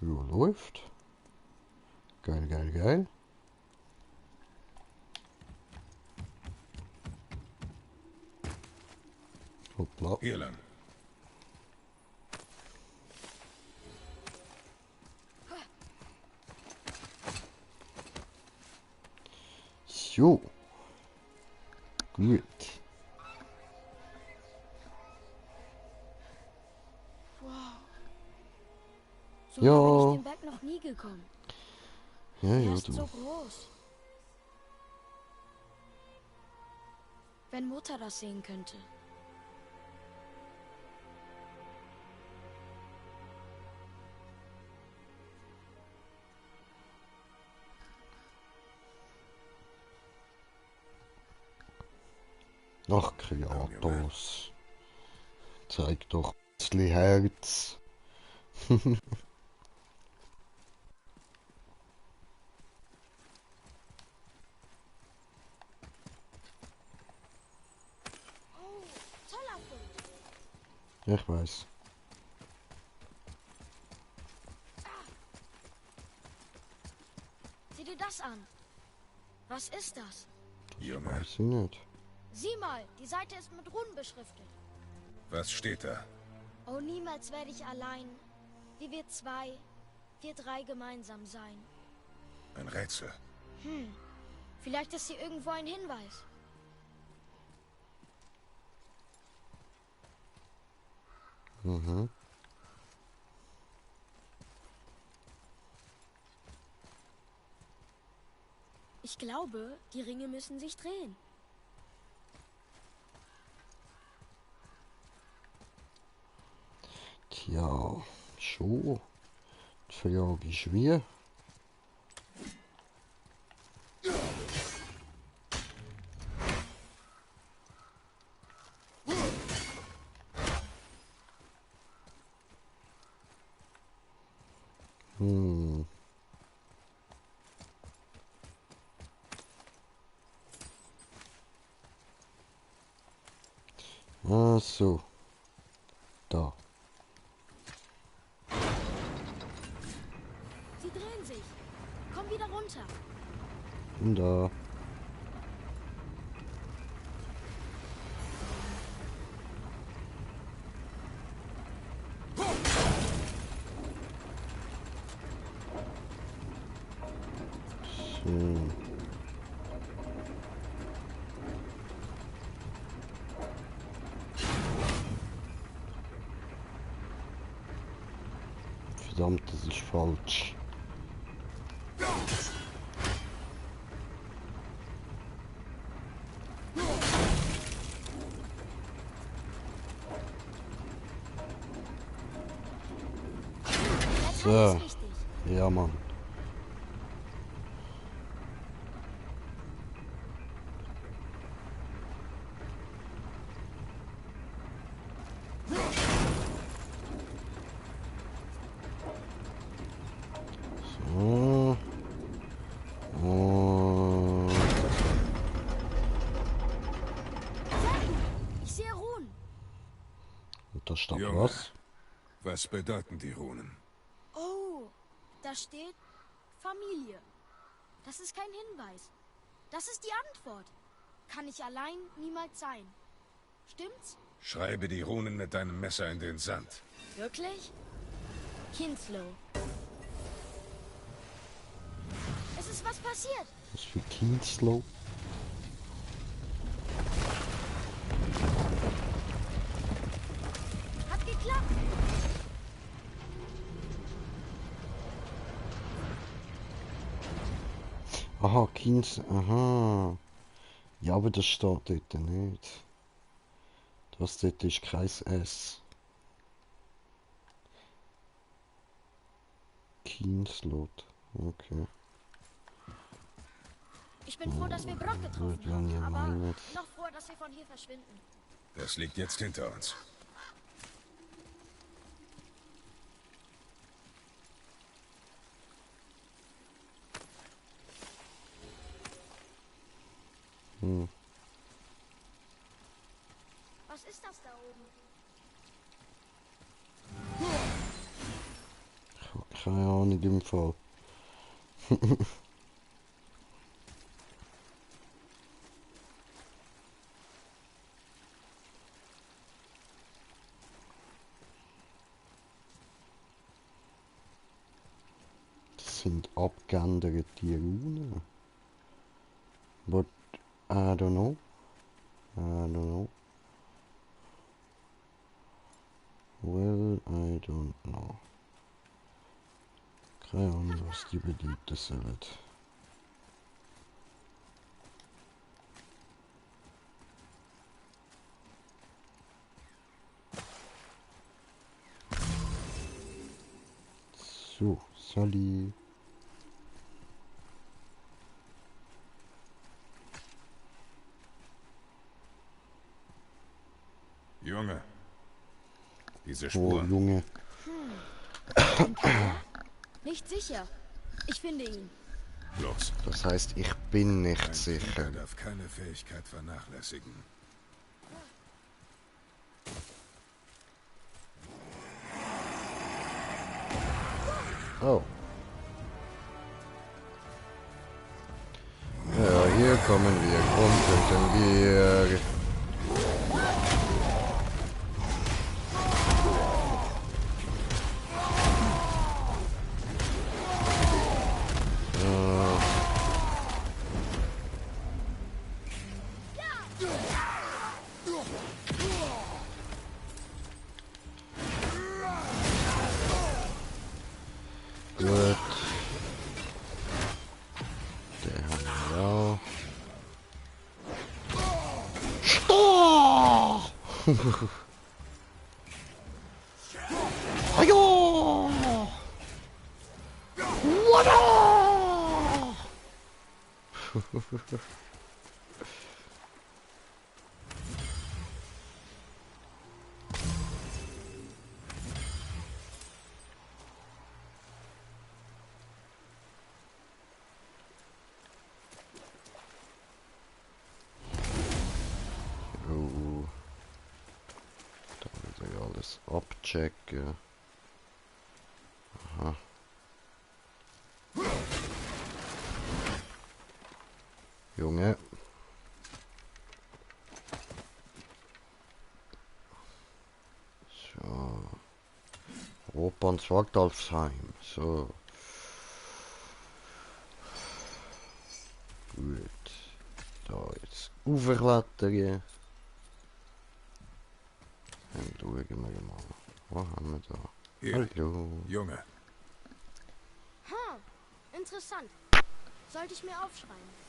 Ja, läuft. Geil, geil, geil. Hoppla. Hier lang. So. Gut. Wow. So Ja. bin ich den Berg noch nie gekommen. Ja, Er ja, ist du. so groß. Wenn Mutter das sehen könnte. Ach, Kratos. Zeig doch ein bisschen Herz. Oh, toller Punkt. Ja, ich weiß. Sieh dir das an. Was ist das? Junge, Weiß ich nicht. Sieh mal, die Seite ist mit Runen beschriftet. was steht da? Oh, niemals werde ich allein, wie wir zwei, wir drei gemeinsam sein. Ein Rätsel. Vielleicht ist hier irgendwo ein Hinweis. Mhm. Ich glaube, die Ringe müssen sich drehen. Tja, schon. Die Frage ist wie. Hm. Ach so. Da. Sie drehen sich. Komm wieder runter. Und da. So. Verdammt, das ist falsch. Jetzt So. alles richtig. Ja, Mann. So. Und Ich sehe Runen. da steht Junge. was. Was bedeuten die Runen? Oh, da steht Familie. Das ist kein Hinweis. Das ist die Antwort. Kann ich allein niemals sein. Stimmt's? Schreibe die Runen mit deinem Messer in den Sand. Wirklich? Kinslow. Es ist was passiert. Was für Kinslow? Hat geklappt. Aha, Kins. Aha. Ja, aber das steht dort nicht. Das dort ist kein S. Kinslot. Okay. Ich bin froh, dass wir Brock getroffen Wird lang ja haben, aber meinen. noch froher, dass wir von hier verschwinden. Das liegt jetzt hinter uns. Was ist das da oben? Keine Ahnung im Fall. Das sind abgeänderte Runen. But I don't know. I don't know. Well, I don't know. Keine Ahnung, was die bedeuten sollen. So, Sally. Junge. Diese Oh, Spuren. Junge. Nicht sicher. Ich finde ihn. Los. Das heißt, ich bin nicht Ein sicher. Krieger darf keine Fähigkeit vernachlässigen. Oh. Ja, hier kommen wir. Komm, könnten wir. Gut. Der haben wir auch. Stopp! Ajo! Wada! Oh. Da muss ich alles abchecken. Aha. Junge. So. Opern Zwartalfsheim. So. Gut. Da jetzt Uferklettern. Dann schauen wir mal. Was haben wir da? Hier. Hallo. Junge. Interessant. Sollte ich mir aufschreiben.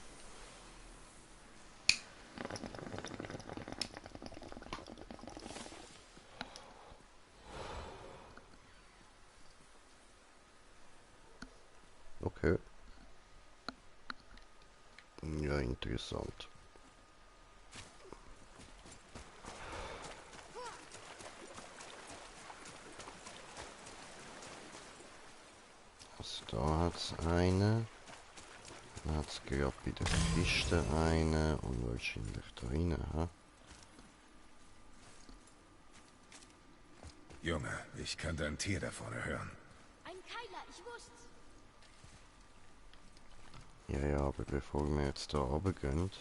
Okay. Ja, interessant. Also da hat's eine. Dann hat's gerade bei der Kiste eine und wahrscheinlich da rein, ha? Junge, ich kann dein Tier da vorne hören. Ein Keiler, ich wusste's. Ja, ja, aber bevor wir jetzt da runtergehen,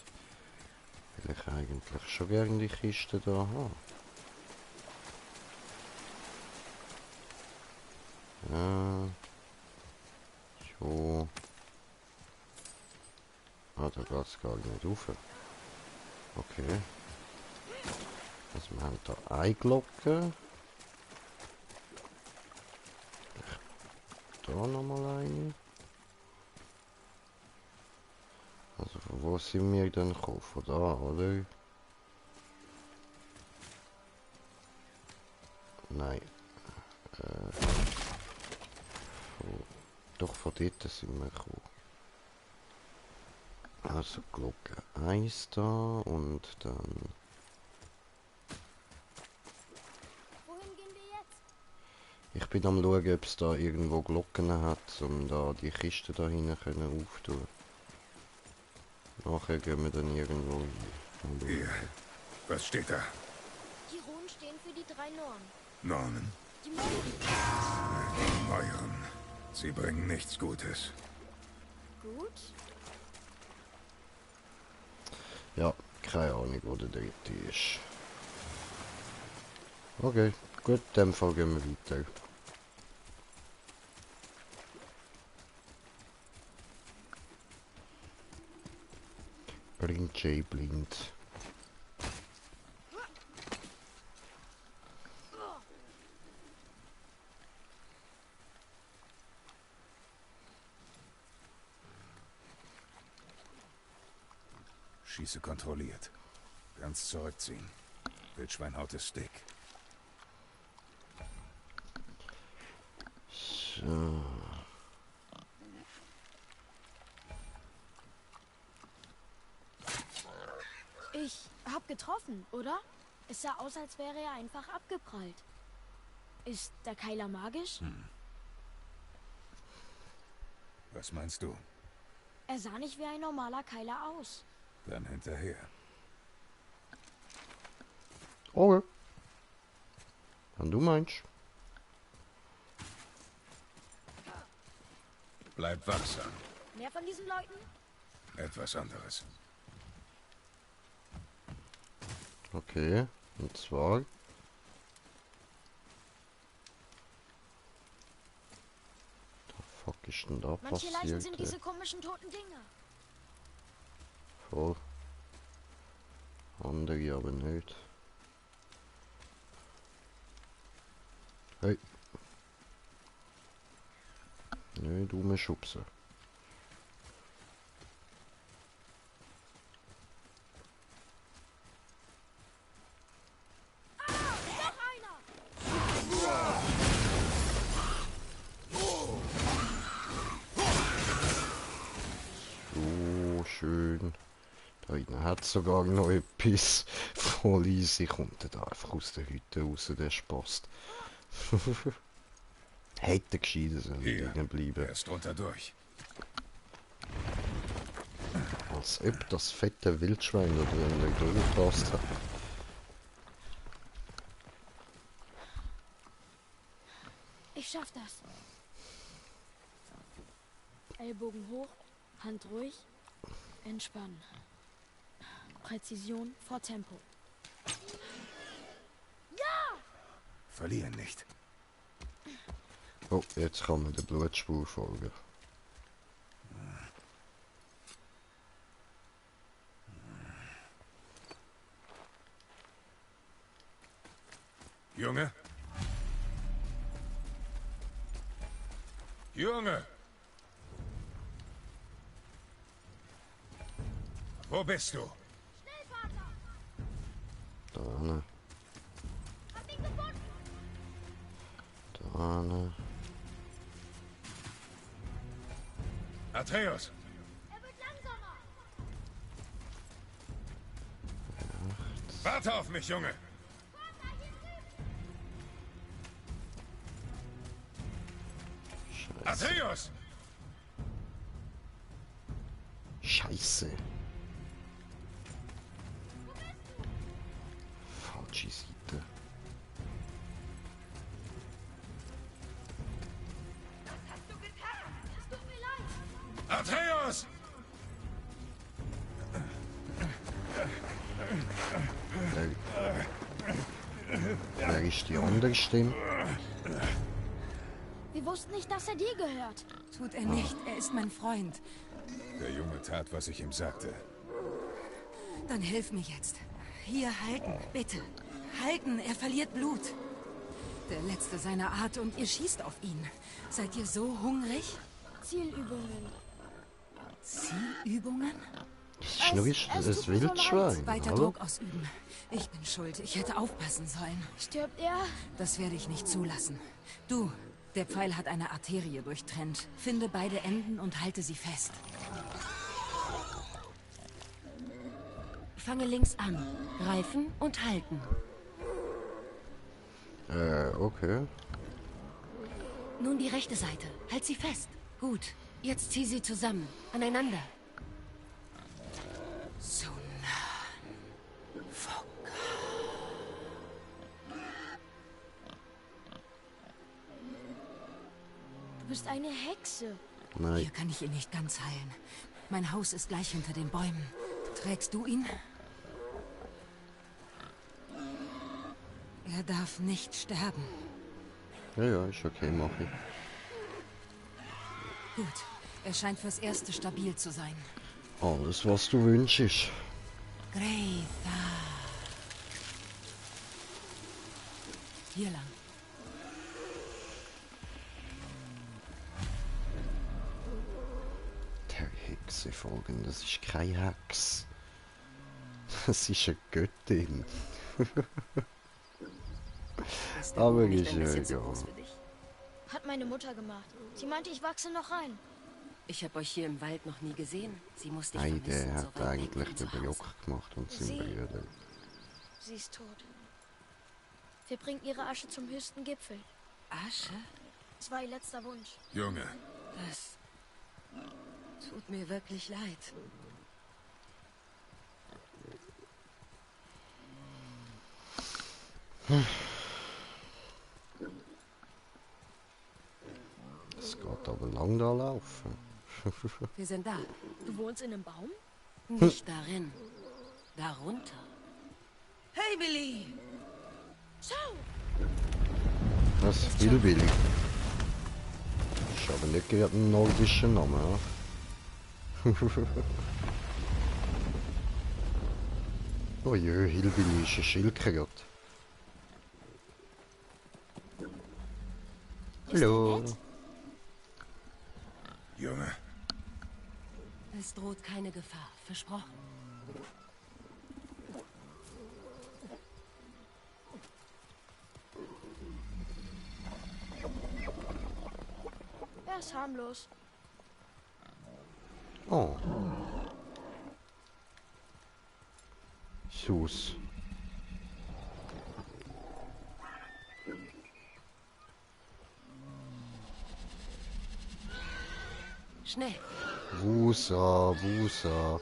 will ich eigentlich schon gerne die Kiste da haben. Ja. So. Ah, da geht's gar nicht rauf. Okay. Also wir haben da eine Glocke. Da nochmal eine. Also von wo sind wir denn gekommen? Von da, oder? Nein. Doch von dort sind wir gekommen. Also Glocke 1 da und dann... Wohin gehen wir jetzt? Ich bin am schauen, ob es da irgendwo Glocken hat, um da die Kiste da hinten können auftun. Nachher gehen wir dann irgendwo hin. Hier. Was steht da? Die Runen stehen für die 3 Nornen. Nornen? Die Morden. Euren. Sie bringen nichts Gutes. Gut. Ja, keine Ahnung, wo der dritte ist. Okay, gut, in dem Fall gehen wir weiter. Blind Jay blind. Schieße kontrolliert. Ganz zurückziehen. Wildschweinhaut ist dick. So. Ich hab getroffen, oder? Es sah aus, als wäre er einfach abgeprallt. Ist der Keiler magisch? Was meinst du? Er sah nicht wie ein normaler Keiler aus. Dann hinterher. Okay. Wenn du meinst. Bleib wachsam. Mehr von diesen Leuten? Etwas anderes. Okay, und zwar. Da fuck ist denn da Manche Leichen passiert? sind diese komischen toten Dinger. Voll. Andere aber nicht. Hey. Nicht rumschubsen. Noch einer! So schön. Da hinten hat sogar noch etwas. Voll easy. Kommt der da einfach aus der Hütte raus, der Spast. Hätte gescheiden sollen Hier. drinnen bleiben. Er ist drunter durch. Als ob das fette Wildschwein da drin durchgepasst hat. Ich schaff das. Ellbogen hoch, Hand ruhig, entspannen. Präzision vor Tempo. Verlier ihn nicht. Oh, jetzt kann man der Blutspur folgen. Junge? Junge! Wo bist du? Schnell, Vater! Da ne, Hab ihn gefunden! da ne. Atreus! Er wird langsamer! Warte auf mich, Junge! Vater, hier drüben! Scheiße. Atreus! Scheiße. Falsche Seite. Das hast du getan! Es tut mir leid! Atreus! Wer ist die andere Stimme? Wir wussten nicht, dass er dir gehört. Tut er nicht. Er ist mein Freund. Der Junge tat, was ich ihm sagte. Dann hilf mir jetzt. Hier, halten, bitte. Halten, er verliert Blut. Der letzte seiner Art und ihr schießt auf ihn. Seid ihr so hungrig? Zielübungen. Zielübungen? Das ist nur es das tut mir so Wildschwein. Weiter Hallo? Druck ausüben. Ich bin schuld. Ich hätte aufpassen sollen. Stirbt er? Das werde ich nicht zulassen. Du, der Pfeil hat eine Arterie durchtrennt. Finde beide Enden und halte sie fest. Fange links an. Greifen und halten. Okay. Nun die rechte Seite. Halt sie fest. Gut. Jetzt zieh sie zusammen. Aneinander. So nah. Fuck. Du bist eine Hexe. Nein. Hier kann ich ihn nicht ganz heilen. Mein Haus ist gleich hinter den Bäumen. Trägst du ihn? Er darf nicht sterben. Ja, ja, ist okay, mach ich. Gut. Er scheint fürs Erste stabil zu sein. Alles, was du wünschst. Greta. Hier lang. Der Hexe folgen, das ist kein Hex. Das ist eine Göttin. Ist der Aber Bogen nicht ist ein ja bisschen zu egal. groß für dich? Hat meine Mutter gemacht. Sie meinte, ich wachse noch rein. Ich habe euch hier im Wald noch nie gesehen. Sie muss dich Nein, vermissen, der so hat weit weg eigentlich von den zu Hause. Block gemacht und sein Sie- Bruder. Sie ist tot. Wir bringen ihre Asche zum höchsten Gipfel. Asche? Das war ihr letzter Wunsch. Junge, Das tut mir wirklich leid. Es geht aber lang da laufen. Wir sind da. Du wohnst in einem Baum? Nicht darin. Darunter. Hey, Billy! Schau! Was? Hillbilly. Ist aber nicht gerade ein nordischer Name, ja? Oh je, Hillbilly ist ein Schildkröte. Hallo. Junge, Es droht keine Gefahr. Versprochen. Er ist harmlos. Oh. Sus. Schnell. Wusa, Wusa.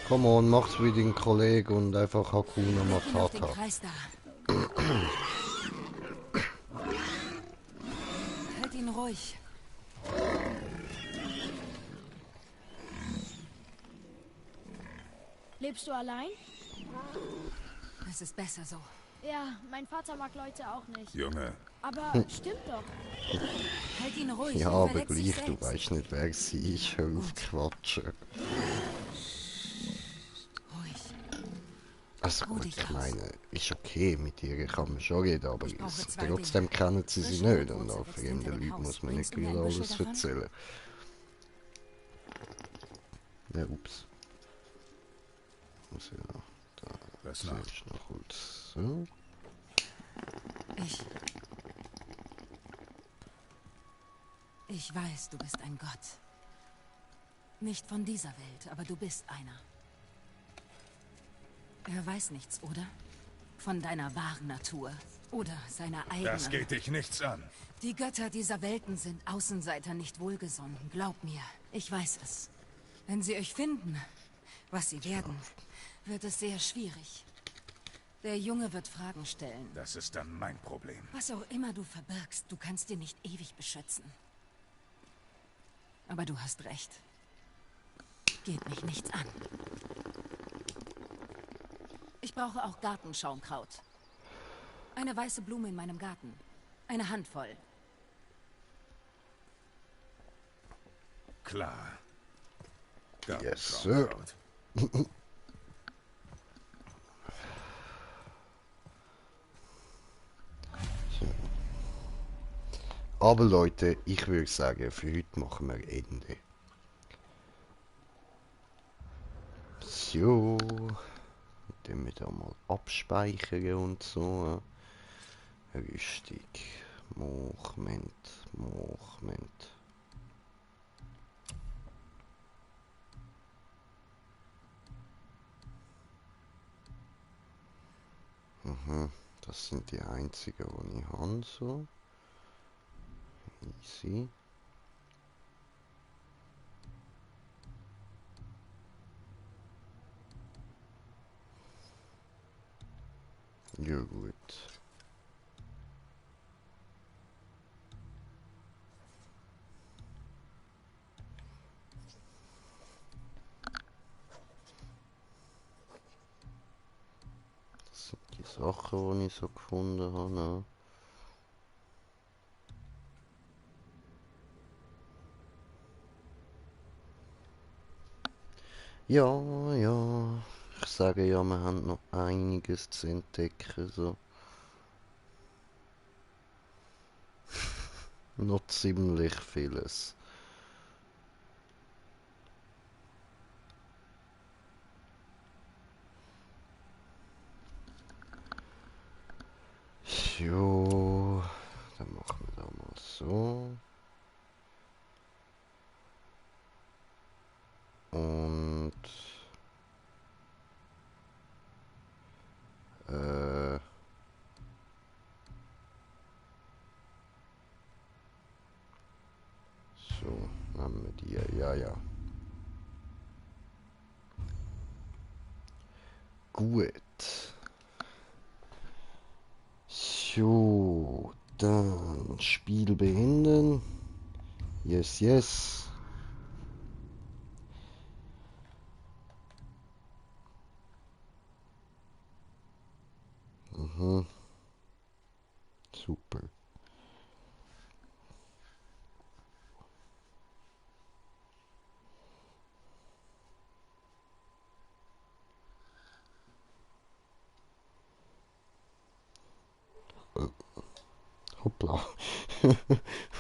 Come on, macht's wie den Kollegen und einfach Hakuna Leg ihn auf den Matata. Kreis da. Halt ihn ruhig. Lebst du allein? Es ist besser so. Ja, mein Vater mag Leute auch nicht. Junge, Aber stimmt doch. Halt ihn ruhig. Ja, er aber verletzt sich gleich, du selbst. weißt nicht, wer sie ist. Hör auf Quatschen. Ruhig. Also Ruh gut, dich ich aus. meine, ist okay, mit ihr kann man schon reden, aber Ich brauche es- zwei trotzdem Dinge. kennen sie sie Frische nicht und Rotwurzel auch wächst fremde hinter dem Leute Haus. muss man nicht Bringst du mir gerade ein Büschel alles davon? erzählen. Ja, ups. Muss ja noch da was nach? zuerst noch kurz so. Ich weiß, du bist ein Gott. Nicht von dieser Welt, aber du bist einer. Er weiß nichts, oder? Von deiner wahren Natur. Oder seiner eigenen. Das geht dich nichts an. Die Götter dieser Welten sind Außenseiter nicht wohlgesonnen. Glaub mir, ich weiß es. Wenn sie euch finden, was sie werden, wird es sehr schwierig. Der Junge wird Fragen stellen. Das ist dann mein Problem. Was auch immer du verbirgst, du kannst ihn nicht ewig beschützen. Aber du hast recht. Geht mich nichts an. Ich brauche auch Gartenschaumkraut. Eine weiße Blume in meinem Garten. Eine Handvoll. Klar. Yes, sir. Gartenkraut. Aber Leute, ich würde sagen, für heute machen wir Ende. So. Dann wir da mal abspeichern und so. Richtig. Moment, Moment. Mhm, das sind die einzigen, die ich habe, so. Easy. Ja gut. Das sind die Sachen, die ich so gefunden habe. Ne? Ja, ja. Ich sage ja, wir haben noch einiges zu entdecken. So. Noch ziemlich vieles. Jo, dann machen wir da mal so. Und äh, so, haben wir die. Ja, ja. Gut. So, dann Spiel beenden. Yes, yes. Mhm. Super. Hoppla.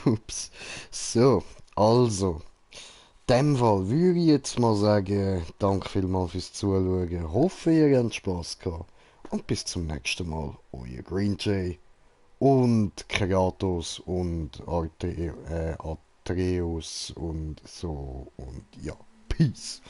Ups. So, also. In dem Fall würde ich jetzt mal sagen, danke vielmals fürs Zuschauen. Hoffe, ihr habt Spass gehabt. Und bis zum nächsten Mal. Euer Green Jay und Kratos und Atreus und so. Und ja, Peace.